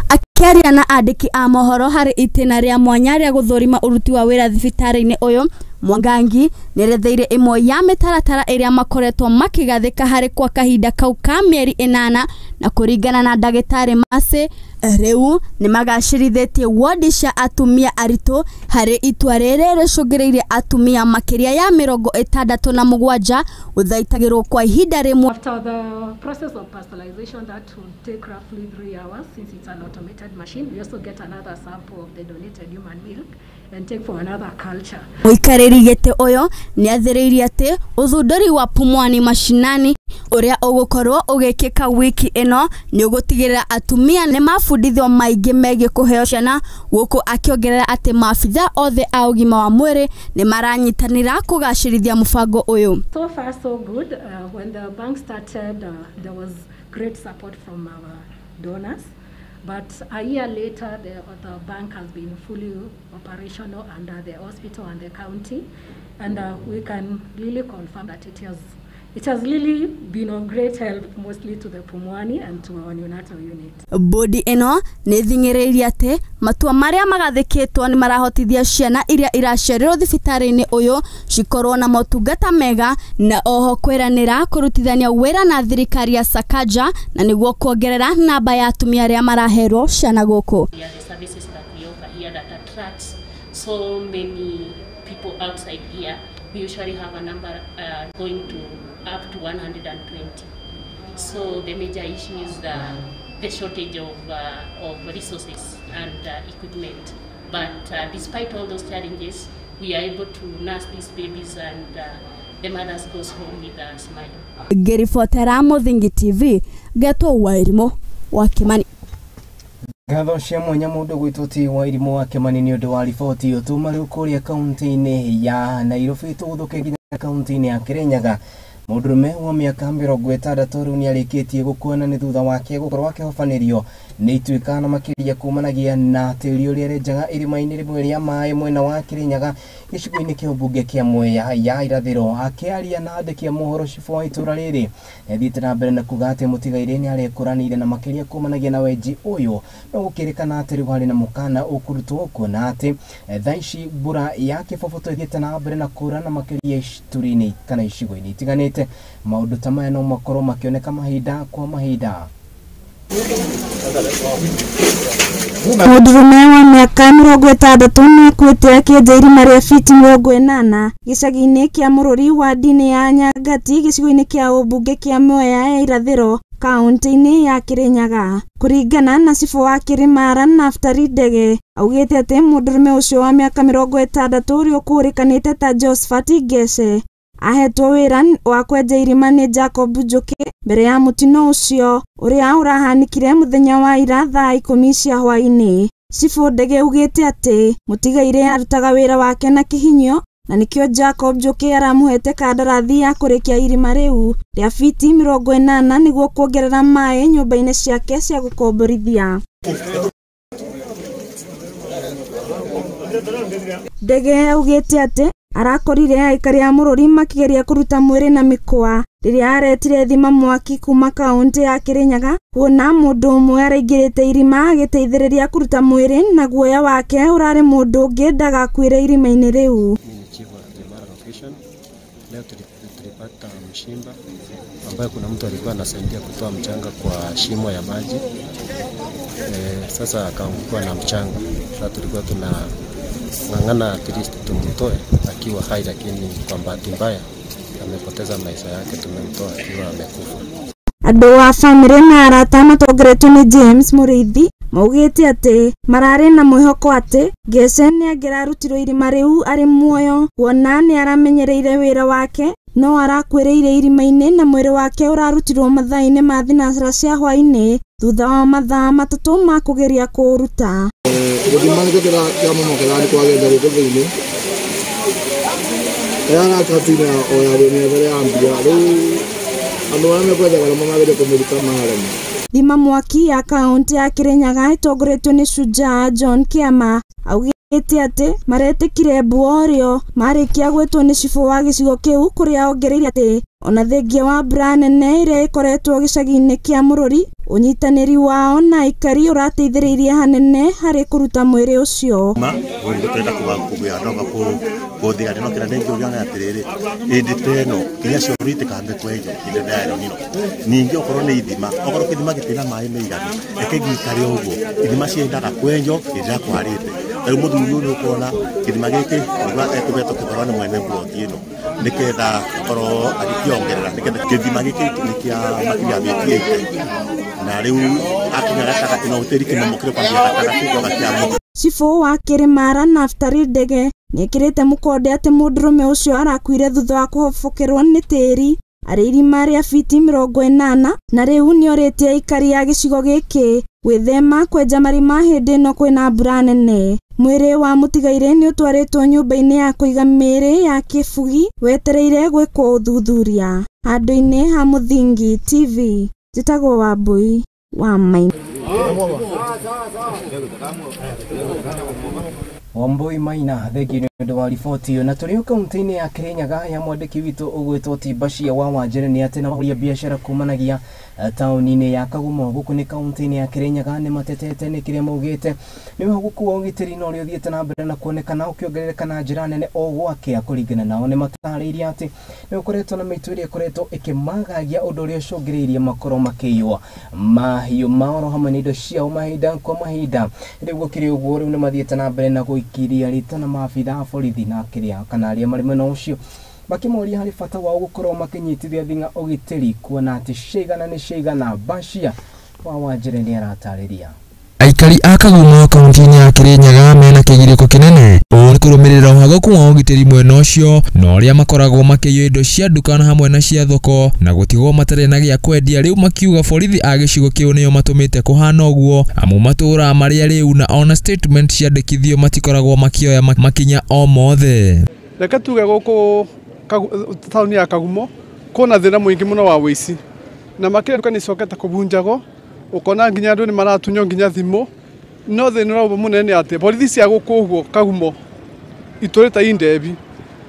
Akĩaria na andĩki a mohoro harĩ itĩna rĩa mwanya rĩa gũthũrima ũruti wa wĩra thibitarĩ-inĩ ũyũ, Mwangangi nĩeretheire ĩmwe ya mĩtaratara ĩrĩa makoretwo makĩgathĩka harĩ kwa kahinda kau ka mĩeri 8, na kũringana na ndagĩtarĩ Mercy, rĩu nĩmagacĩrithĩtie wodi cia atumia aritũ harĩ itua rĩrĩ rĩcũngĩrĩirie atumia makĩria ya 67 gũthaitagĩrwo kwa ihinda rĩmwe. After the process of pasteurization that would take roughly 3 hours, since it's an automated machine, we also get another sample of the donated human milk and take for another culture. Mũikarĩri gĩtĩ ũyũ nĩathĩrĩirie atĩ ũthundũri wa Pumwani Mashinani ũrĩa ũgũkorwo ũgĩkĩka wiki ĩno nĩ ũgũtigĩrĩra atumia nĩ mabundithio maingĩ megiĩ kũheo ciana, gũkũ akĩongerera atĩ maabitha othe a ũgima wa mwĩrĩ nĩ maranyitanĩra kũgacĩrithia mũbango ũyũ. So far so good. When the bank started, there was great support from our donors. But a year later, the bank has been fully operational under the hospital and the county, and we can really confirm that it has really been of great help, mostly to the Pumwani and to our neonatal unit. Bodi ĩno nĩ ĩthing'ĩrĩirie atĩ matua marĩa magathĩkĩtwo nĩ marahotithia ciana iria iraciarĩrwo thibitarĩ-inĩ ũyũ cikorwo na motungata mega, na oho kwĩranĩra kũrutithania wĩra na thirikari ya Sakaja na nĩguo kuongerera namba ya atumia arĩa maraherwo ciana gũkũ. The services that we offer here that attracts so many people outside here, we usually have a number going to up to 120. So the major issue is the shortage of resources and equipment. But despite all those challenges, we are able to nurse these babies and the mothers goes home with a smile. Ngĩribotera Mũthingi TV, Getwo Wairimu wa Kimani. Ngatho cia mwanya mũndũ gwĩtwo ti Wairimu wa Kimani nĩ ũndũ wa riboti ĩyo. Tuma rĩu kũrĩa kaunti-inĩ ya Nairobi tũgũthũke nginya kaunti-inĩ ya Kirinyaga. Mũndũrũme wa mĩaka 60 rĩu nĩarĩkĩtie gũkua na nĩ thutha wake gũkorwo akĩhobanĩrio nĩ ituĩka na makĩria kumanagia na tĩri ũrĩa arenjaga irima-inĩ rĩmwe rĩa maĩ mwena wa Kirinyaga gĩcigo-inĩ kĩa ũmbunge kĩa Mwea ya Irathĩro. Akĩaria na andĩki a mohoro cibũ wa itũra rĩrĩ nĩathiĩte na mbere na kuga atĩ mũtigairĩ nĩarekũranĩire na makĩria kumanagia na wenji ũyũ, no gũkĩrĩkana atĩ rĩu harĩ na mũkana ũkũrutwo kuona atĩ thaa ici mbura ya kĩboboto ĩthiĩte na mbere na kura na makĩria ituri-inĩ kana icigo-inĩ itiganĩte. Maũndũ ta maya no makorwo makĩoneka mahinda kwa mahinda. Mũndũrũme wa mĩaka 60 nĩakuĩte akĩenja irima rĩa fiti 80 gĩcagi-inĩ kĩa Mũrũri wa ndini ya Nyangati gĩcigo-inĩ kĩa ũmbunge kĩa Mwea ya Irathĩro kaunti-inĩ ya Kirinyaga. Kũringana na cibũ wa Kĩrĩmara Naftali Ndege, augĩte atĩ mũndũrũme ũcio wa mĩaka 60 ũrĩa ũkũrĩkanĩte ta Josephat Ngece ahetwo wĩra wa kwenja irima nĩ Jacob Njuki mbere ya mũtino ũcio ũrĩa ũrahanĩkire mũthenya wa ira thaa 10 cia hwaĩ-inĩ. Cibũ Ndege augĩte atĩ mũtigairĩ arutaga wĩra wake na kĩhinyio na nĩkĩo Jacob Njuki aramũhete kandarathi ya kũrĩkia irima rĩu rĩa fiti 80 nĩguo kuongerera maĩ nyũmba-inĩ ciake cia gũkomborithia. Ndege augĩte atĩ arakorire aikari a Mũrũri makĩgeria kũruta mwĩrĩ na mĩkwa rĩrĩa aretire thima mwaki kuma kaunti ya Kirinyaga kuona mũndũ ũmwe araingĩrĩte irima agĩteithĩrĩria kũruta mwĩrĩ na guoya wake ũrarĩ mũndũ ũngĩ ndagakuĩre irima-inĩ rĩu. Leo tulipata mshimba ambaye kuna mtu alikuwa anasaidia kutoa mchanga kwa shimo ya maji. Sasa akaangukiwa na mchanga. Sasa tulikuwa Tuling'ang'ana at least tumtoe akiwa hai, lakini kwa bahati mbaya amepoteza maisha yake, tumemtoa akiwa amekufa. Andũ a bamĩrĩ na arata matongoretio nĩ James Mũrĩithi maugĩte atĩ mararĩ na mwĩhoko atĩ Ngece nĩangĩrarutirwo irima rĩu arĩ muoyo kuona nĩaramenyereire wĩra wake no arakuĩrĩire irima-inĩ na mwĩrĩ wake ũrarutirwo mathaa-inĩ ma thinacara cia hwaĩ-inĩ thutha wa mathaa 3 ma kũgeria kũũruta. Gĩthima nĩkĩo kĩramomokera nĩ kwagenda gũkũ thĩinĩ ĩrarakatina o ya mĩethere ya mbia rĩu andũ arĩa mekwenjaga nĩmo magĩrĩire kũmĩruta marema. Thima mwaki ya kaunti ya Kirinyaga ĩtongoretio nĩ Shujaa John Kĩama augĩte atĩ maretĩkire mbu orĩo marĩkia gwĩtwo nĩ cibũ wa gĩcigo kĩu kũrĩa ongereire atĩ ona thengia wa mbura nene ĩrĩa ĩkoretwo gĩcagi-inĩ kĩa Mũrũri ũnyitanĩri wao na aikari ũrateithĩrĩirie hanene harĩ kũruta mwĩrĩ ũcio. Tũrenda kũgĩa ndoga kũthĩga no kĩrĩa ndĩngĩũria nĩ atĩrĩrĩ hĩndĩ ta ĩno nginya cioro itikambe kwenjwo hĩndĩ ya El Nino. Ningĩ okorwo nĩ ithima, okorwo kĩthima gĩtirĩ na maĩ maiganu, reke gĩikare ũguo. Ithima ciendaga kwenjwo hĩndĩ ĩrĩa kwarĩte. Rĩu mũthuri ũyũ nĩ ũkuona kĩthima gĩkĩ nĩguo ekũhetwo kĩbarũa nĩ mwene mburoti ĩno nĩgetha akorwo agĩkĩongerera nĩgetha kĩthima gĩkĩ nĩ kĩa makĩria mĩti 80 na rĩu akinya gatagatĩ no tĩri kĩmomokire kwambia gatagatĩ gwoka kĩa mũthia. Cibũ wa Kĩrĩmara Naftali Ndege nĩekĩrĩte mũkonde atĩ mũndũrũme ũcio arakuire thutha wa kũhobokerwo nĩ tĩri arĩ irima rĩa fiti 80 na rĩu nĩorĩtie aikari a gĩcigo gĩkĩ gwĩthema kwenja marima hĩndĩ ĩno kwĩna mbura nene. Mwĩrĩ wa mũtigairĩ nĩũtwarĩtwo nyũmba-inĩ ya kũiga mĩĩrĩ ya Kĩbugi wetereire gwĩkwo ũthuthuria. Handũ-inĩ ha Mũthingi TV njĩtagwo Wambui wa Maina. Wambui Maina thengiũ nĩ ũndũ wa riboti ĩyo. Na tũrĩ o kaunti-inĩ ya Kirinyaga ya mwandĩki witũ ũgwĩtwo Tibashia wa Wanjere nĩ atĩ na ahũri a biacara kumanagia taũni-inĩ ya Kagumo gũkũ nĩ kaunti-inĩ ya Kirinyaga nĩ matetete nĩ kĩrĩa maugĩte nĩ ũhagũku wa ũgitĩri na ũrĩa ũthiĩte na mbere na kuonekana ũkĩongerereka na njĩra nene o gwakĩa. Kũringana nao nĩ matarĩirie atĩ nĩ gũkoretwo na mĩitũ ĩrĩa ĩkoretwo ĩkĩmagagia ũndũ ũrĩa ũcũngĩrĩirie makorwo makĩiywo mahiũ mao oro hamwe na indo ciao mahinda kwa mahinda. Rĩu gũkĩrĩ ũguo rĩu nĩ mathiĩte na mbere na gũikiria rita na maabitha a borithi na kĩrĩa kana arĩa marĩ mwena ũcio makĩmoria harĩ bata wao gũkorwo makĩnyitithia thing'a ũgitĩri kuona atĩ ciigana nĩ ciigana. Bashia wa Wanjere nĩ aratarĩria. Aikari a Kagumo kaunti-inĩ ya Kirinyaga mena kĩgirĩko kĩnene ũũ nĩ kũrũmĩrĩra ũhagũku wa ũgitĩri mwena ũcio na ũrĩa makoragwo makĩiywo indo cia nduka na hamwe na cia thoko na gũtigwo matarĩ na gĩa kwendia. Rĩu makiuga borithi a gĩcigo kĩu nĩo matũmĩte kũhana ũguo amu matũũra marĩa rĩu na ona statement ciandĩkithio matikoragwo makĩoya makinya o mothe. Reke tuge gũkũ taũni ya Kagumo kwĩna thĩna mũingĩ mũno wa wĩici na makĩria nduka nĩicokete kũbunjagwo ukona nginya andu ni maratunywo nginya thimu no thĩna ũrĩa mũnene nĩ atĩ borithi cia gũkũ ũguo Kagumo itũrĩte indebi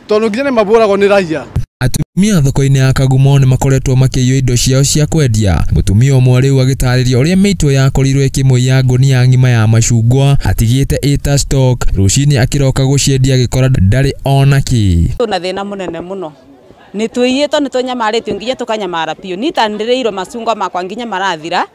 tondũ nginya nĩ mabũragwo nĩ raia. Atumia thoko-inĩ ya Kagumo nĩ makoretwo makĩiywo indo ciao cia kwendia. Mũtumia ũmwe rĩu agĩtarĩria ũrĩa mĩitũ yakorirwo ĩkĩmũiya ngũnia ng'ima ya macungwa atigĩte ĩta stock rũcinĩ akĩroka gũciendia agĩkora ndarĩ ona kĩ. Tuna thĩna mũnene mũno nĩ tũiyĩtwo nĩ tũnyamarĩtio nginya tũkanyamara biũ nitanĩrĩirwo macungwa makwa nginya marathira.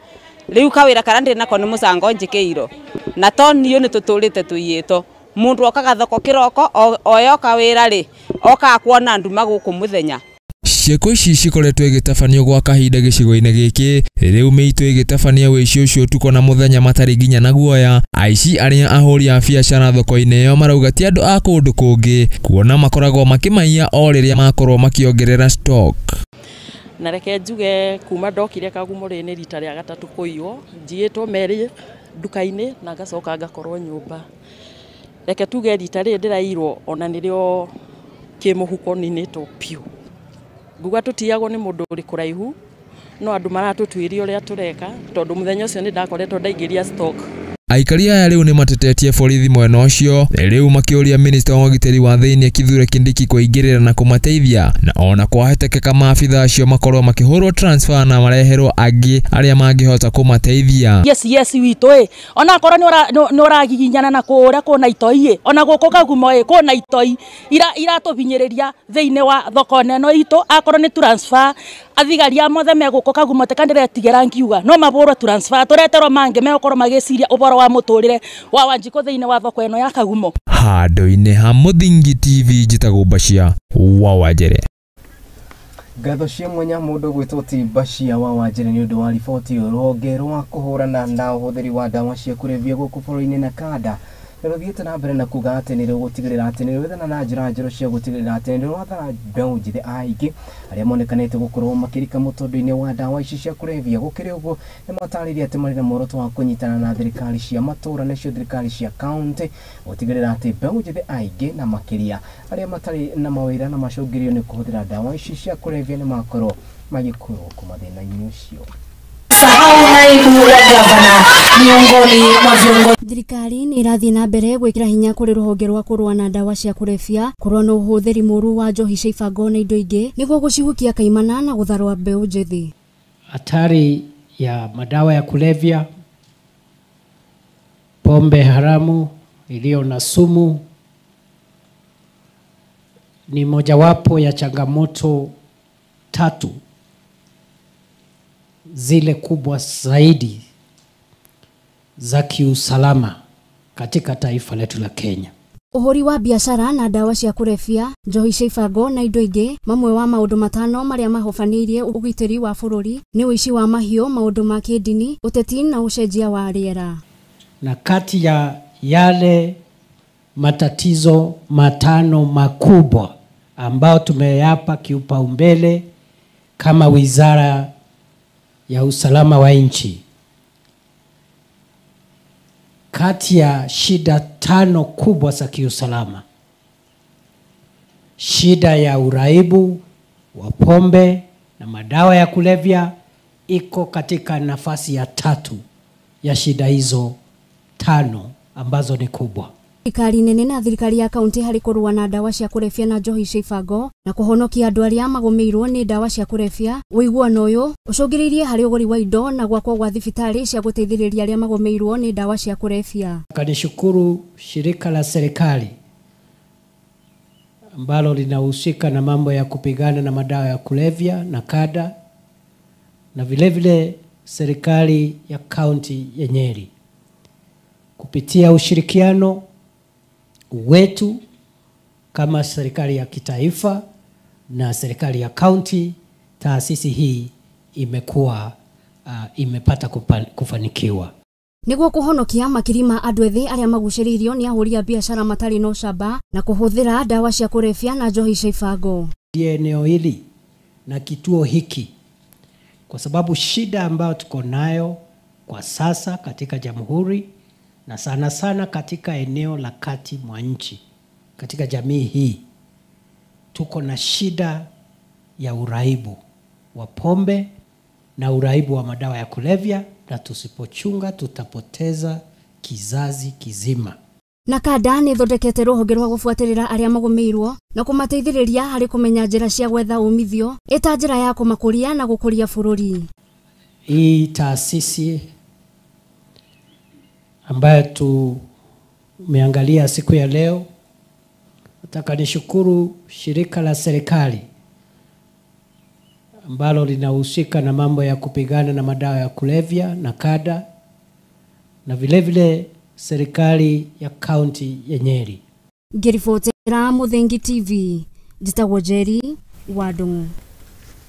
Rĩu kawĩra karĩa ndĩ nako nĩ mũcango njĩkĩirwo na to niĩ nĩ tũtũrĩte tũiyĩtwo. Mũndũ okaga thoko kĩroko oyoka wĩra rĩ okaga kuona nduma gũkũ mũthenya. Ciĩko ici cikoretwo igĩtabanio gwa kahinda gĩcigo-inĩ gĩkĩ rĩu mĩitũ ĩgĩtabania wĩici ũcio ũtukũ na mũthenya matarĩ nginya na guoya. Aici arĩa ahũri a biacara thoko-inĩ ĩyo marauga ti andũ a kũndũ kũngĩ kuona makoragwo makĩmaiya o rĩrĩa makorwo makĩongerera stock. Na reke njuge kuma ndokire Kagumo rĩ nĩ rita rĩa gatatũ kũiywo njiĩtwo merĩ nduka-inĩ na ngacoka ngakorwo nyũmba. Reke tuge rita rĩrĩ ndĩrairwo ona nĩrĩo kĩmũhuko ninĩtwo piũ. Nguga tũtiyagwo nĩ mũndũ ũrĩ kũraihu no andũ maratũtuĩria ũrĩa tũreka tondũ mũthenya ũcio nĩ ndakoretwo ndaingĩria stock. Aikari aya rĩu nĩ matetetie borithi mwena ũcio rĩu makĩũria minista wa ũgitĩri wa thĩinĩ Kithure Kindiki kũingĩrĩra na kũmateithia na ona kwahotekeka maabitha acio makorwo makĩhũrwo transfer na mareherwo angĩ arĩa mangĩhota kũmateithia. Yes yes witũ ĩ ona akorwo nĩ ũragiginyana na kũrĩa kũna itoi ĩ ona gũkũ Kagumo ĩ kũna itoi iratũhinyĩrĩria thĩinĩ wa thoko neno itũ akorwo nĩ transfer Athigari a mothe megũkũ Kagumo teka ndĩretigĩra ngiuga no mabũrwo transfer tũreterwo mangĩ megũkorwo magĩciria ũboro wa mũtũrĩre wa Wanjikũ thĩinĩ wa thoko ĩno ya Kagumo. Handũ-inĩ ha Mũthingi TV njĩtagwo Bashia wa Wanjere. Ngatho cia mwanya mũndũ gwĩtwo ti Bashia wa Wanjere nĩ ũndũ wa riboti rũhonge rwa kũhũrana na ũhũthĩri wa ndawa cia kũrebia gũkũ bũrũri-inĩ na kanda rũthiĩte na mbere na kuga atĩ nĩ rũgũtigĩrĩra atĩ nĩ rwethana na njĩra njerũ cia gũtigĩrĩra atĩ nĩ rwathara mbeũ njĩthĩ aingĩ arĩa monekanĩte gũkorwo makĩrika mũtũndũ-inĩ wa ndawa ici cia kũrebia. Gũkĩrĩ ũguo nĩ matarĩirie atĩ marĩ na muoroto wa kũnyitana na thirikari cia matũũra nacio thirikari cia kaunti gũtigĩrĩra atĩ mbeũ njĩthĩ aingĩ na makĩria arĩa matarĩ na mawĩra na macũngĩrĩrio nĩ kũhũthĩra ndawa ici cia kũrebia nĩ makorwo magĩkũrwo kuma thĩna-inĩ ũcio. Sahau naibu wa gavana miongoni mwa viongozi. Thirikari nĩ ĩrathiĩ na mbere gwĩkĩra hinya kũrĩ rũhonge rwa kũrũa na ndawa cia kũrebia, kũrũa na ũhũthĩri mũũru wa njohi cia ibango na indo ingĩ nĩguo gũcihukia kaimana na gũtharwa mbeũ njĩthĩ. Hatari ya madawa ya kulevya, pombe haramu iliyo na sumu ni mojawapo ya changamoto tatu zile kubwa zaidi za kiusalama katika taifa letu la Kenya. Ũhũri wa biacara na ndawa cia kũrebia, njohi cia ibango na indo ingĩ, mamwe wa maũndũ matano marĩa mahobanĩirie ũgitĩri wa bũrũri nĩ ũici wa mahiũ, maũndũ ma kĩndini, ũteti na ũcenjia wa rĩera. Na kati ya yale matatizo matano makubwa ambao tumeyapa kiupaumbele kama Wizara ya Usalama wa Nchi, kati ya shida tano kubwa za kiusalama, shida ya uraibu wa pombe na madawa ya kulevya iko katika nafasi ya tatu ya shida hizo tano ambazo ni kubwa. Thirikari nene na thirikari ya kaunti harĩ kũrũa na ndawa cia kũrebia na njohi cia ibango na kũhonokia andũ arĩa magũmĩirwo nĩ ndawa cia kũrebia. Ũiguano ũyũ ũcũngĩrĩirie harĩ ũgũri wa indo na gwakwo gwa thibitarĩ cia gũteithĩrĩria arĩa magũmĩirwo nĩ ndawa cia kũrebia. Kanishukuru shirika la serikali ambalo linahusika na mambo ya kupigana na madawa ya kulevya na kada, na vile vile serikali ya kaunti ya Nyeri kupitia ushirikiano wetu kama serikali ya kitaifa na serikali ya kaunti, taasisi hii imekuwa imepata kufanikiwa. Nĩguo kũhonokia makiri ma andũ ethĩ arĩa magucĩrĩirio nĩ ahũri a biacara matarĩ na ũcamba na kũhũthĩra ndawa cia kũrebia na njohi cia ibango. Eneo hili na kituo hiki, kwa sababu shida ambayo tuko nayo kwa sasa katika jamhuri na sana sana katika eneo la kati mwa nchi, katika jamii hii tuko na shida ya uraibu wa pombe na uraibu wa madawa ya kulevya, na tusipochunga tutapoteza kizazi kizima. Na kada nĩ ĩthondekete rũhonge rwa gũbuatĩrĩra arĩa magũmĩirwo na kũmateithĩrĩria harĩ kũmenya njĩra cia gwetha umithio ĩta njĩra ya kũmakũria na gũkũria bũrũri. Hii taasisi ambayo tumeangalia siku ya leo, nataka nishukuru shirika la serikali ambalo linahusika na mambo ya kupigana na madawa ya kulevya na kada, na vile vile serikali ya kaunti ya Nyeri. Ngĩribotera Mũthingi TV, njĩtagwo Njeri wa Ndung'u.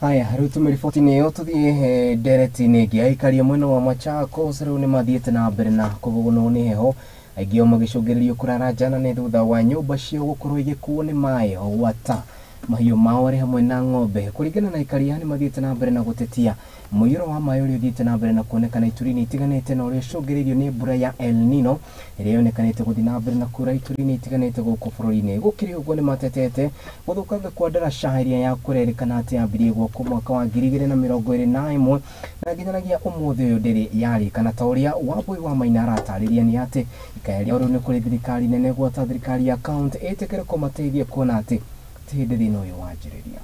Haya, rĩu tume riboti-inĩ ĩyo tũthiĩ ndereti-inĩ ĩngĩ. Aikari mwena wa Machakos rĩu nĩ mathiĩte na mbere na kũgũnwo nĩ heho, aingĩ ao magĩcũngĩrĩrio kũrara njana nĩ thutha wa nyũmba ciao gũkorwo igĩkuo nĩ maĩ gwata mahiũ mao arĩ hamwe na ng'ombe. Kũringana na aikari aya, nĩ mathiĩte na mbere na gũtetia mũiyũro wa maĩ ũrĩa ũthiĩte na mbere na kuonekana ituri-inĩ itiganĩte na ũrĩa ũcũngĩrĩirio nĩ mbura ya El Nino ĩrĩa yonekanĩte gũthiĩ na mbere na kura ituri-inĩ itiganĩte gũkũ bũrũri-inĩ. Gũkĩrĩ ũguo nĩ matetete gũthũkanga kwa ndaraca ĩrĩa ya kũrerĩkana atĩ yambirie gwakwo mwaka wa 2021 na nginyanagia ũmũthĩ ũyũ ndĩrĩ yarĩkana, ta ũrĩa Wambui wa Maina aratarĩria nĩ atĩ ikaya rĩao rĩu nĩ kũrĩ thirikari nene gwata thirikari ya kaunti ĩtĩkĩre kũmateithia kuona atĩ ti hĩndĩ thĩna ũyũ wanjĩrĩria.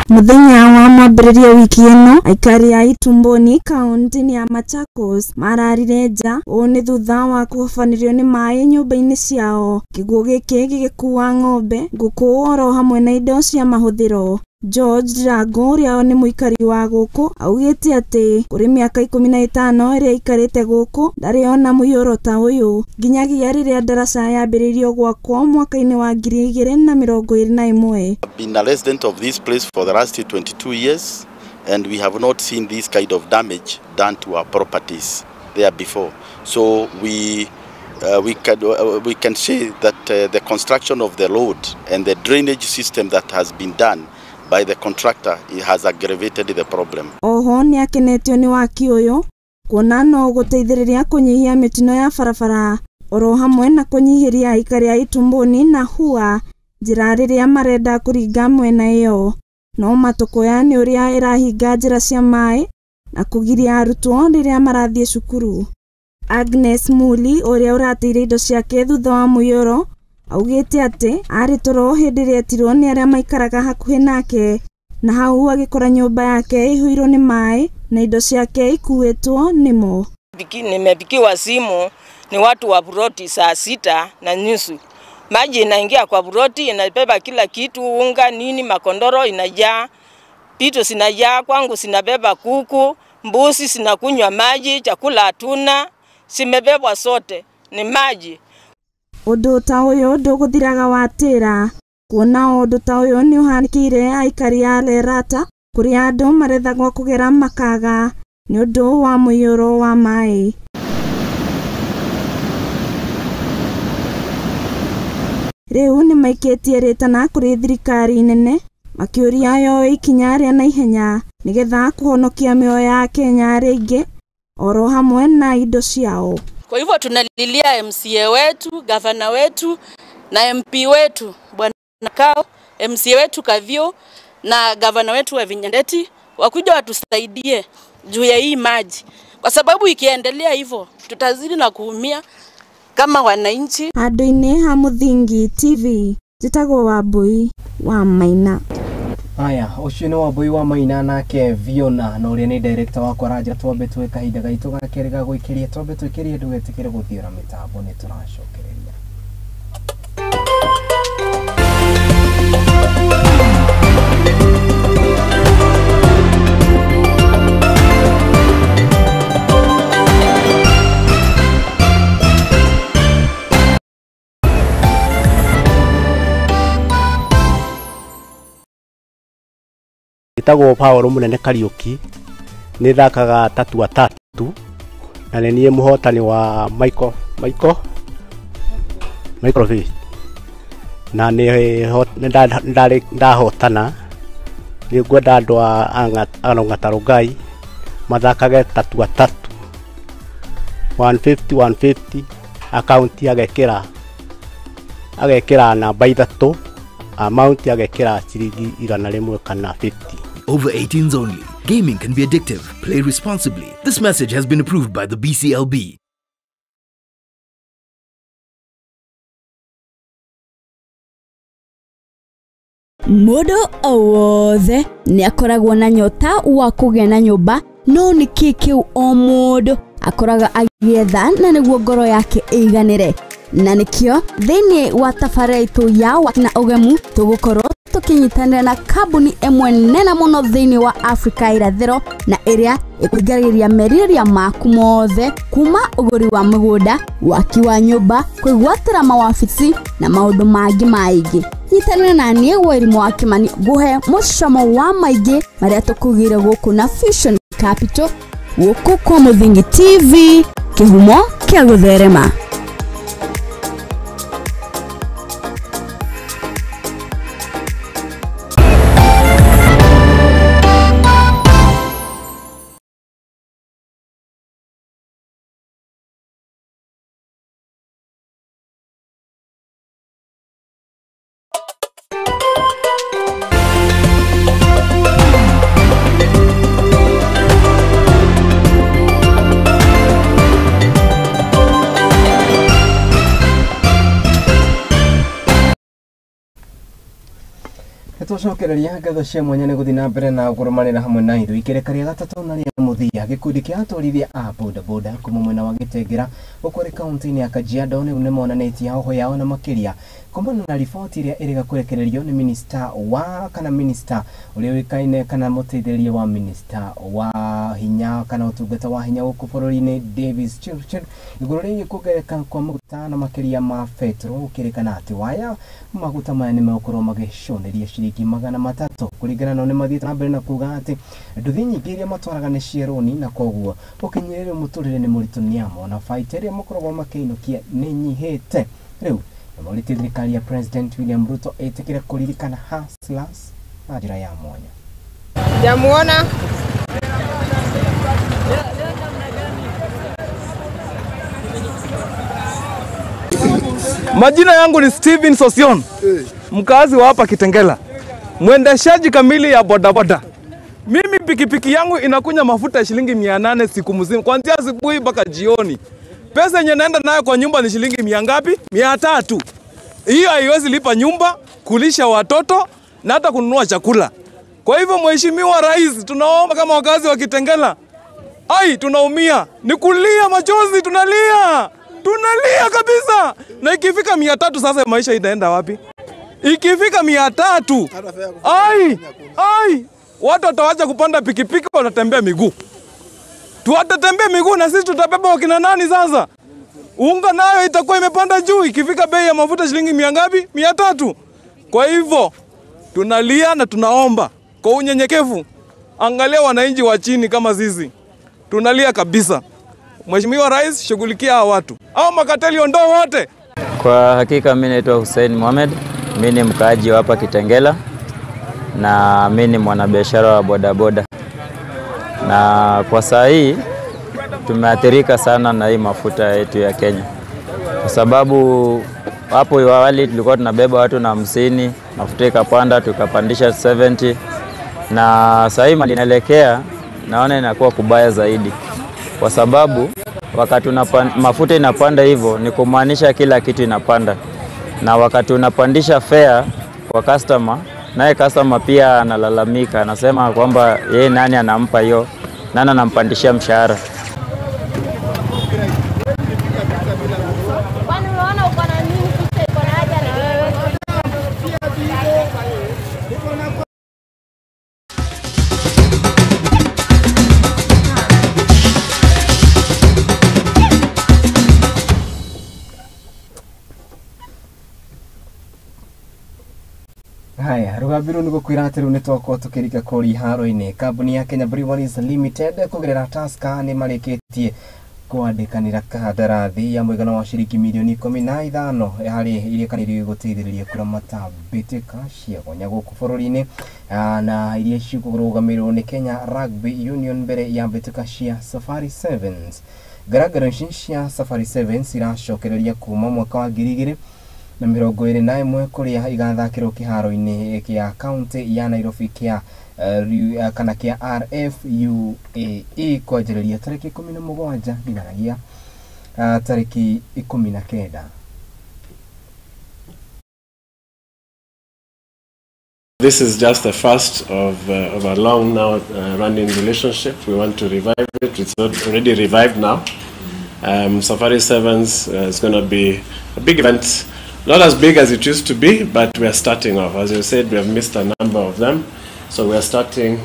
Mũthenya wa mwambĩrĩrio wiki ĩno, aikari a Itumboni kaunti-inĩ ya Machakos mararire nja. Ũũ nĩ thutha wa kũhobanĩrio nĩ maĩ nyũmba-inĩ ciao. Kĩguũ gĩkĩ gĩgĩkua ng'ombe, ngũkũ oro hamwe na indo cia mahũthĩro. George Ndirango ũrĩa nĩ mũikari wa gũkũ augĩte atĩ kũrĩ mĩaka 15 ĩrĩa aikarĩte gũkũ ndarĩ ona mũiyũro ta ũyũ nginyagia rĩrĩa ndaraca yambĩrĩirio gwakwo mwaka-inĩ wa 2021. I've been a resident of this place for the last 22 years and we have not seen this kind of damage done to our properties there before. So we can say that the construction of the road and the drainage system that has been done by the contractor, it has aggravated the problem. Oho nĩ akenetio nĩ waki ũyũ kuona no gũteithĩrĩria kũnyihia mĩtino ya barabara oro hamwe na kũnyihĩria aikari a Itumbuni na Hua njĩra rĩrĩa marenda kũringa mwena ĩyo. No matũkũya nĩ ũrĩa ĩrahinga njĩra cia maĩ na kũgiria arutwo rĩrĩa marathiĩ cukuru. Agnes Muli ũrĩa ũrateire indo ciake thutha wa mũiyũro augĩte atĩ arĩ toro hĩndĩ ĩrĩa etirwo nĩ arĩa maikaraga hakuhĩ nake na hau agĩkora nyũmba yake ĩihũirwo nĩ maĩ na indo ciake ikuĩtwo nĩmo. Nimepigiwa simu ni watu wa ploti saa 6:30. Maji inaingia kwa ploti, inabeba kila kitu, unga nini, makondoro inajaa, pito sinajaa, kwangu sinabeba kuku, mbuzi sinakunywa maji, chakula hatuna, simebebwa sote ni maji. Ũndũ ta ũyũ ndũgũthiraga watĩra kuona ũndũ ta ũyũ nĩ ũhanĩkĩire aikari a Lerata kũrĩa andũ marethagwo kũgera makaga nĩ ũndũ wa mũiyũro wa maĩ. Rĩu nĩ maikĩtie rĩtana kũrĩ thirikari nene makĩũria yoe ikinya rĩa naihenya nĩgetha kũhonokia mĩoyo ya Kenya arĩa aingĩ oro hamwe na indo ciao. Kwa hivyo tunalilia MCA wetu, gavana wetu na MP wetu Bwana Kao, MCA wetu Kavio na gavana wetu wa Vinyandeti wakuja watusaidie juu ya hii maji, kwa sababu ikiendelea hivyo tutazidi na kuumia kama wananchi. Handũ-inĩ ha Mũthingi TV njĩtagwo Wambui wa Maina. Aya, ũcio nĩ Wambui wa Maina nake Viona na ũrĩa nĩ director wakwa aranjĩra twambe tuwe kahinda gaitũ ga kerĩ ga gũikĩria, twambe twĩkĩrie ndũgetĩkĩre gũthiũra mĩtambo nĩ tũracokereria. Njĩtagwo Paul Munene Kariuki, nĩ thakaga tatua tatu na nĩ niĩ mũhotani wa Michael Fish na nĩ ndahotana. Nĩ ngwenda andũ a Ongata Rongai mathakage tatua tatu 150 150 akaunti agekĩra namba 3 amount agekĩra ciringi 100 kana 50. Over 18s only. Gaming can be addictive. Play responsibly. This message has been approved by the BCLB. Mũndũ o wothe nĩ akoragwo na nyota wa kũgĩa na nyũmba, no nĩ kĩ kĩu o mũndũ akoraga agĩetha na nĩguo ngoro yake ĩiganĩre. Na nĩkĩo thĩinĩ wa tabarĩra itũ ya Waki na Ũgemu tũgũkorwo tũkĩnyitanĩra na kambuni ĩmwe nene mũno thĩinĩ wa Afrika irathĩro na ĩrĩa ĩkũingĩrĩria merirĩria maku mothe kuma ũgũri wa mũgũnda, waki wa nyũmba, kwĩgwatĩra mawabici na maũndũ mangĩ maingĩ. Nyitanĩra na niĩ Wairimu wa Kimani ngũhe mũcamo wa maingĩ marĩa tũkugĩire gũkũ na Fusion Capital gũkũ kwa Mũthingi TV, kĩhumo kĩa gũtherema. Nitwacokereria ngatho cia mwanya nĩ gũthiĩ na mbere na kũrũmanĩra hamwe na ithuĩ ikereka rĩa gatatũ na rĩa mũthia. Gĩkundi kĩa atwarithia a bodaboda kuma mwena wa Gĩtengera gũkũ rĩ kaunti-inĩ ya Kajiado nĩ monanĩtie hoho yao na makĩria kumana na riboti ĩrĩa ĩrĩga kũrekererio nĩ minista wa kana minista ũrĩa ũĩkaine kana mũteithĩrĩria wa minista wa hinya kana ũtungata wa hinya gũkũ bũrũri-inĩ Davis Chirchir igũrũ rĩgiĩ kuongerereka kwa maguta na makĩria ma betro, gũkĩrĩkana atĩ waya maguta maya nĩ megũkorwo magĩconeria ciringi 300 kũringana nao. Nĩ mathiĩte na mbere na kuga atĩ nduthi nyingĩ iria matwaraga nĩ cia rũni na koguo ũkinyĩrĩre mũtũrĩre nĩ mũritũ nĩamo na baita ĩrĩa makoragwo makĩinũkia nĩ nyihĩte. Rĩu nĩmorĩtie thirikari ya President William Ruto ĩtĩkĩre kũririkana hustlers na njĩra ya mwanya. Sijamuona. Majina yangu ni Steven Sosion, mkazi wa hapa Kitengela, mwendeshaji kamili ya bodaboda. Mimi pikipiki yangu inakunya mafuta ya shilingi 800 siku mzima, kuanzia asubuhi mpaka jioni. Pesa yenye naenda nayo kwa nyumba ni shilingi 100 ngapi? 300. Hiyo haiwezi lipa nyumba, kulisha watoto na hata kununua chakula. Kwa hivyo Mheshimiwa Rais, tunaomba kama wakazi wa Kitengela, ai tunaumia, ni kulia machozi, tunalia. Tunalia kabisa. Na ikifika 300 sasa maisha itaenda wapi? Ikifika 300, ai, watu watawacha kupanda pikipiki, watatembea miguu. Tuwatatembea miguu na sisi tutabeba wakina nani sasa? Unga nayo itakuwa imepanda juu ikifika bei ya mafuta shilingi 100 ngapi? 300. Kwa hivyo tunalia na tunaomba kwa unyenyekevu, angalia wananchi wa chini kama sisi. Tunalia kabisa. Mheshimiwa Rais, shughulikia hawa watu. Hao makateli ondoa wote. Kwa hakika mimi naitwa Hussein Mohamed, mimi ni mkaaji wa hapa Kitengela na mimi ni mwanabiashara wa bodaboda. Na kwa saa hii tumeathirika sana na hii mafuta yetu ya Kenya. Kwa sababu hapo awali tulikuwa tunabeba watu na 50, mafuta ikapanda tukapandisha 70, na saa hii inaelekea naona inakuwa kubaya zaidi. Kwa sababu wakati mafuta inapanda hivyo ni kumaanisha kila kitu inapanda. Na wakati unapandisha fare kwa customer, naye customer pia analalamika, anasema kwamba yeye nani anampa hiyo, nani anampandishia mshahara. Haya, rugambiro nĩ gũkwĩra atĩ rĩu nĩ twakorwo tũkĩrika kũrĩa iharo-inĩ. Kambuni ya Kenya Breweries Limited kũgerera Tusker nĩ marĩkĩtie kwandĩkanĩra kandarathi ya mũigana wa ciringi mirioni 15 harĩ iria kana iria igũteithĩrĩria kũramata mbĩtĩka cia gonya gũkũ bũrũri-inĩ, na iria cikũrũgamĩrĩrwo nĩ Kenya Rugby Union mbere ya mbĩtĩka cia Safari Sevens. Ngarangaro ici cia Safari Sevens iracokereria kuma mwaka wa 2021 kũrĩa igathakĩrwo kĩharo-inĩ kĩa kaunti ya Nairobi kĩa kana kĩa RFUAE kwanjĩrĩria tarĩki 17 nginyagia tarĩki 19. This is just the first of a long now running relationship. We want to revive it. It's already revived now. Safari Sevens is going to be a big event. Not as big as it used to be, but we are starting off. As you said, we have missed a number of them. So we are starting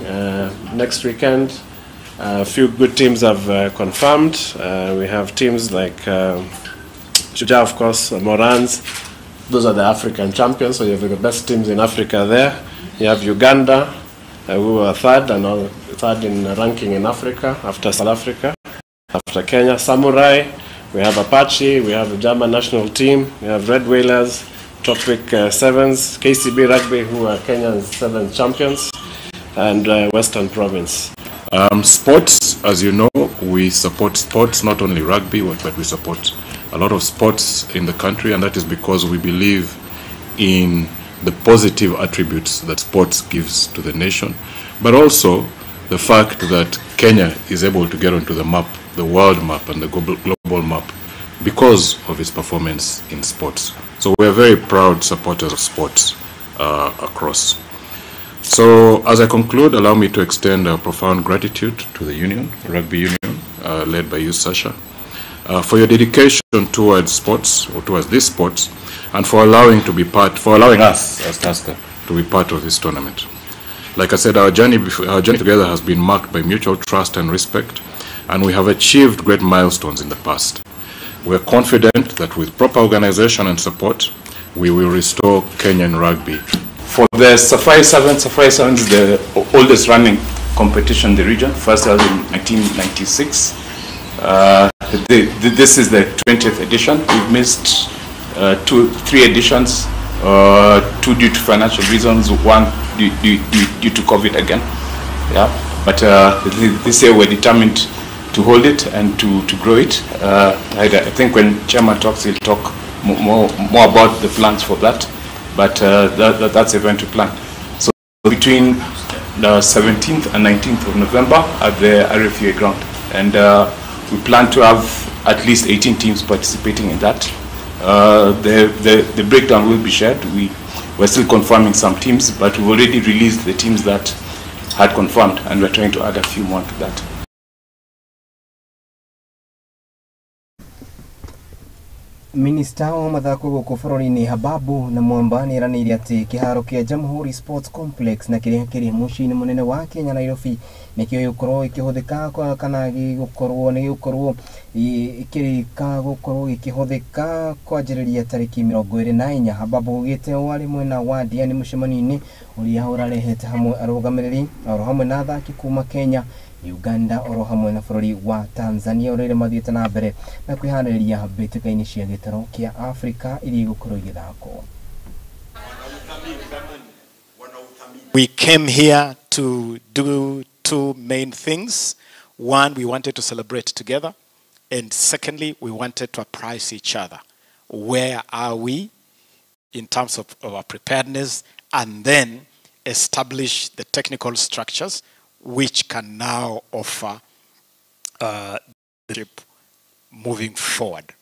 next weekend. A few good teams have confirmed. We have teams like Shujaa, of course, Morans. Those are the African champions, so you have the best teams in Africa there. You have Uganda, who are third and third in ranking in Africa after South Africa, after Kenya. Samurai, we have Apache, we have the German national team, we have Red Whalers, Tropic Sevens, KCB Rugby, who are Kenya's seventh champions, and Western Province. Sports, as you know, we support sports, not only rugby, but we support a lot of sports in the country, and that is because we believe in the positive attributes that sports gives to the nation, but also the fact that Kenya is able to get onto the map, the world map and the global map, because of its performance in sports. So we are very proud supporters of sports across. So as I conclude, allow me to extend a profound gratitude to the union, Rugby Union, led by you, Sasha, for your dedication towards sports, or towards this sports, and for allowing us as Tusker to be part of this tournament. Like I said, our journey together has been marked by mutual trust and respect, and we have achieved great milestones in the past. We are confident that with proper organization and support, we will restore Kenyan rugby. For the Safari Sevens, Safari Sevens is the oldest running competition in the region, first held in 1996. This is the 20th edition. We've missed 3 editions, 2 due to financial reasons, 1 due to COVID again. Yeah, but this year we're determined to hold it and to grow it. I think when Chairman talks, he'll talk more about the plans for that. But that's event to plan. So between the 17th and 19th of November at the RFUA ground. And we plan to have at least 18 teams participating in that. The breakdown will be shared. We're still confirming some teams, but we've already released the teams that had confirmed, and we're trying to add a few more to that. Minista wa mathako gũkũ bũrũri-inĩ Hababu na Mwamba nĩeranĩire atĩ kĩharo kĩa Jamhuri Sports Complex na kĩrĩa kĩrĩ mũciĩ-inĩ mũnene wa Kenya Nairobi nĩkĩo gĩgũkorwo gĩkĩhũthĩka kana gĩgũkorwo nĩ gĩgũkorwo gĩkĩrĩka gũkorwo gĩkĩhũthĩka kwanjĩrĩria tarĩki 24. Hababu augĩte ũũ arĩ mwena wa Diani mũcemanio-inĩ ũrĩa ũrarehete hamwe arũgamĩrĩri oro hamwe na athaki kuma Kenya, Uganda oro hamwe na bũrũri wa Tanzania ũrĩa mathiĩte na mbere na kwĩharĩrĩria mbĩtĩka-inĩ cia gĩtarũ kĩa Afrika iria igũkorwo igĩthakwo. We came here to do two main things. One, we wanted to celebrate together, and secondly, we wanted to apprise each other. Where are we in terms of our preparedness, and then establish the technical structures which can now offer the trip moving forward.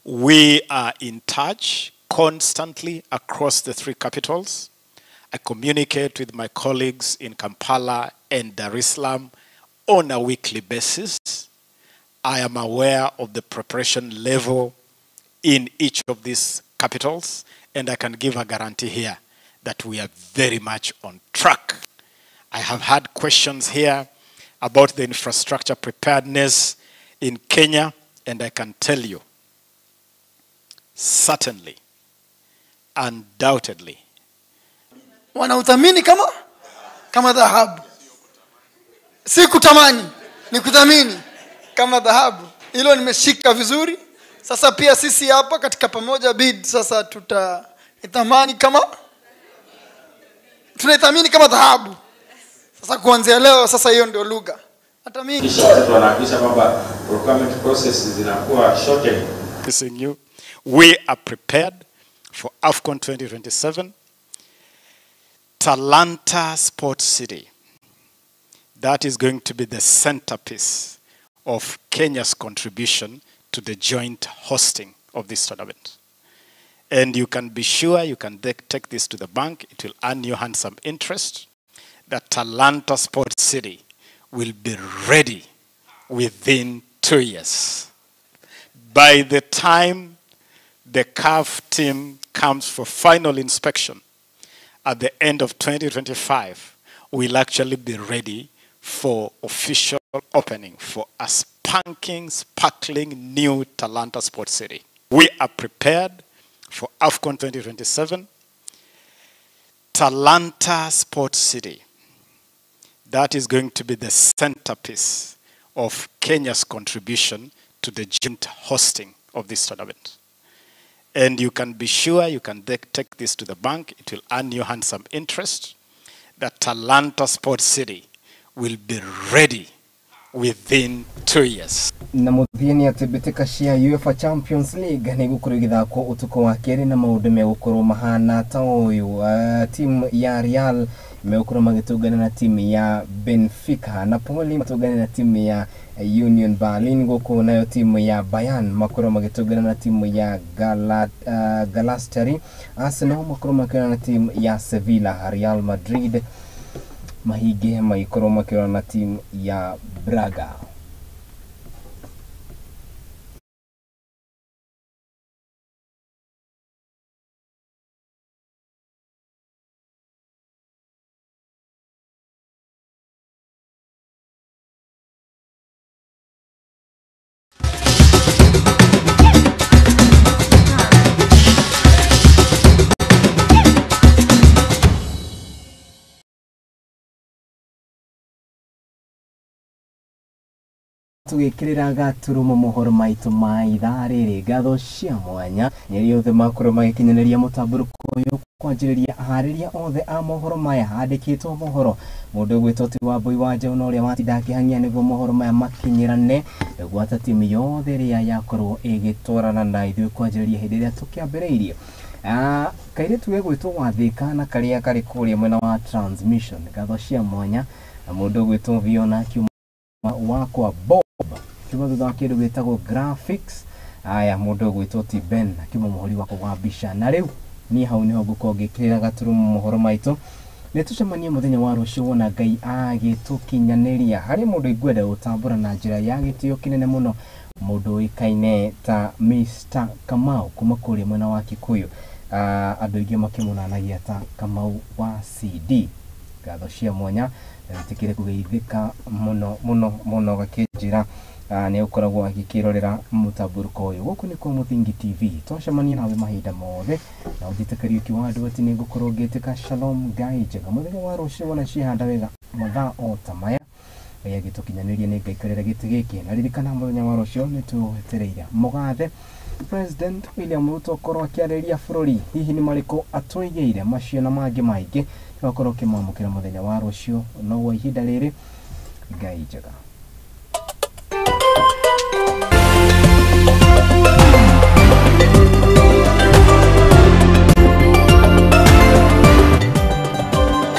We are in touch constantly across the three capitals. I communicate with my colleagues in Kampala and Dar es Salaam on a weekly basis. I am aware of the preparation level in each of these capitals, and I can give a guarantee here that we are very much on track. I have had questions here about the infrastructure preparedness in Kenya, and I can tell you, certainly, undoubtedly, wanauthamini kama dhahabu. Si kutamani, ni kuthamini kama dhahabu. Hilo nimeshika vizuri. Sasa pia sisi hapa katika Pamoja Bid sasa tutaithamani kama tunaithamini kama dhahabu. Sasa kuanzia leo sasa hiyo ndio lugha. Hata mimi kisha wanahakikisha kwamba procurement process zinakuwa shortened. We are prepared for AFCON 2027. Talanta Sports City. That is going to be the centerpiece of Kenya's contribution to the joint hosting of this tournament. And you can be sure you can take this to the bank. It will earn you handsome interest. That Talanta Sports City will be ready within 2 years. By the time the CAF team comes for final inspection at the end of 2025, we'll actually be ready for official opening for a spanking, sparkling new Talanta Sports City. We are prepared for AFCON 2027. Talanta Sports City. That is going to be the centerpiece of Kenya's contribution to the joint hosting of this tournament. And you can be sure you can take this to the bank. It will earn you handsome interest. That Talanta Sports City will be ready within 2 years. Na mũthia nĩ atĩ mbĩtĩka cia UEFA Champions League nĩ igũkorwo igĩthakwo ũtukũ wa kerĩ na maũndũ megũkorwo mahana ta ũyũ. Timu ya Real megũkorwo magĩtũngana na timu ya Benfica, Napoli matũngane na timu ya Union Berlin, gũkũ nayo timu ya Bayern makorwo magĩtũngana na timu ya Galatasaray, Arsenal makorwo makĩonana na timu ya Sevilla, Real Madrid mahinge magĩkorwo makĩonana na timu ya Braga. Tugikirira gaturumo mohoro maitu ma ithaa rĩrĩ ngatho cia mwanya nĩ othe makorwo magĩkinyanĩria mũtambũrũko ũyũ kwanjĩrĩria aharĩria othe a mohoro maya handĩkĩtwo mohoro mũndũ ũgwĩtwo ti Wambui wa Njaũ na ũrĩa watinda akĩhang'ia nĩguo mohoro maya makinyĩrane gwata timu yothe ĩrĩa yakorwo ĩgĩtwarana na ithuĩ kwanjĩrĩria hĩndĩ ĩrĩa tũkĩambĩrĩirie. Kairĩtu gegwĩtwo Wathĩka na karĩa karĩ kũrĩa mwena wa transmission ngatho cia mwanya na mũndũ ũgwĩtwo Viona kiuma wakwa Bob kiuma thutha wa kĩndũ gĩtagwo graphics. Aya mũndũ ũgwĩtwo ti Ben akiuma mũhũri wakwa wa mbica. Na rĩu niĩ hau nĩho ngũkorwo ngĩkĩrĩra gaturumo mohoro maitũ. Nĩ tũcemanie mũthenya wa rũciũ wona Ngai agĩtũkinyanĩria. Harĩ mũndũ ingwenda gũtambũra na njĩra ya gĩtĩo kĩnene mũno, mũndũ ũĩkaine ta Mr Kamau kuma kũrĩa mwena wa Kikuyu, andũ aingĩ makĩmũnanagia ta Kamau wa CD. Ngatho cia mwanya wĩtĩkĩre kũgeithĩka mũno mũno mũno gakĩnjĩra nĩ ũkoragwo agĩkĩrorera mũtambũrũko ũyũ. Gũkũ nĩkuo Mũthingi TV, twacemania nawe mahinda mothe na ũnjĩte Kariũki wa andũ atĩ nĩngũkorwo ngĩtĩka shalom Ngai njega. Mũthenya wa rũciũ wona ciehanda wega mathaa o ta maya Ngai agĩtũkinyanĩria nĩ ngaikarĩra gĩtĩ gĩkĩ. Na ririkana mũthenya wa rũciũ nĩ tũwetereire mũgathe President William Ruto akorwo akĩarĩria bũrũri, hihi nĩ marĩkũ atũigĩire macio na mangĩ maingĩ nĩwakorwo ũkĩmwamũkĩra mũthenya wa rũciũ. No gwa ihinda rĩrĩ Ngai njega.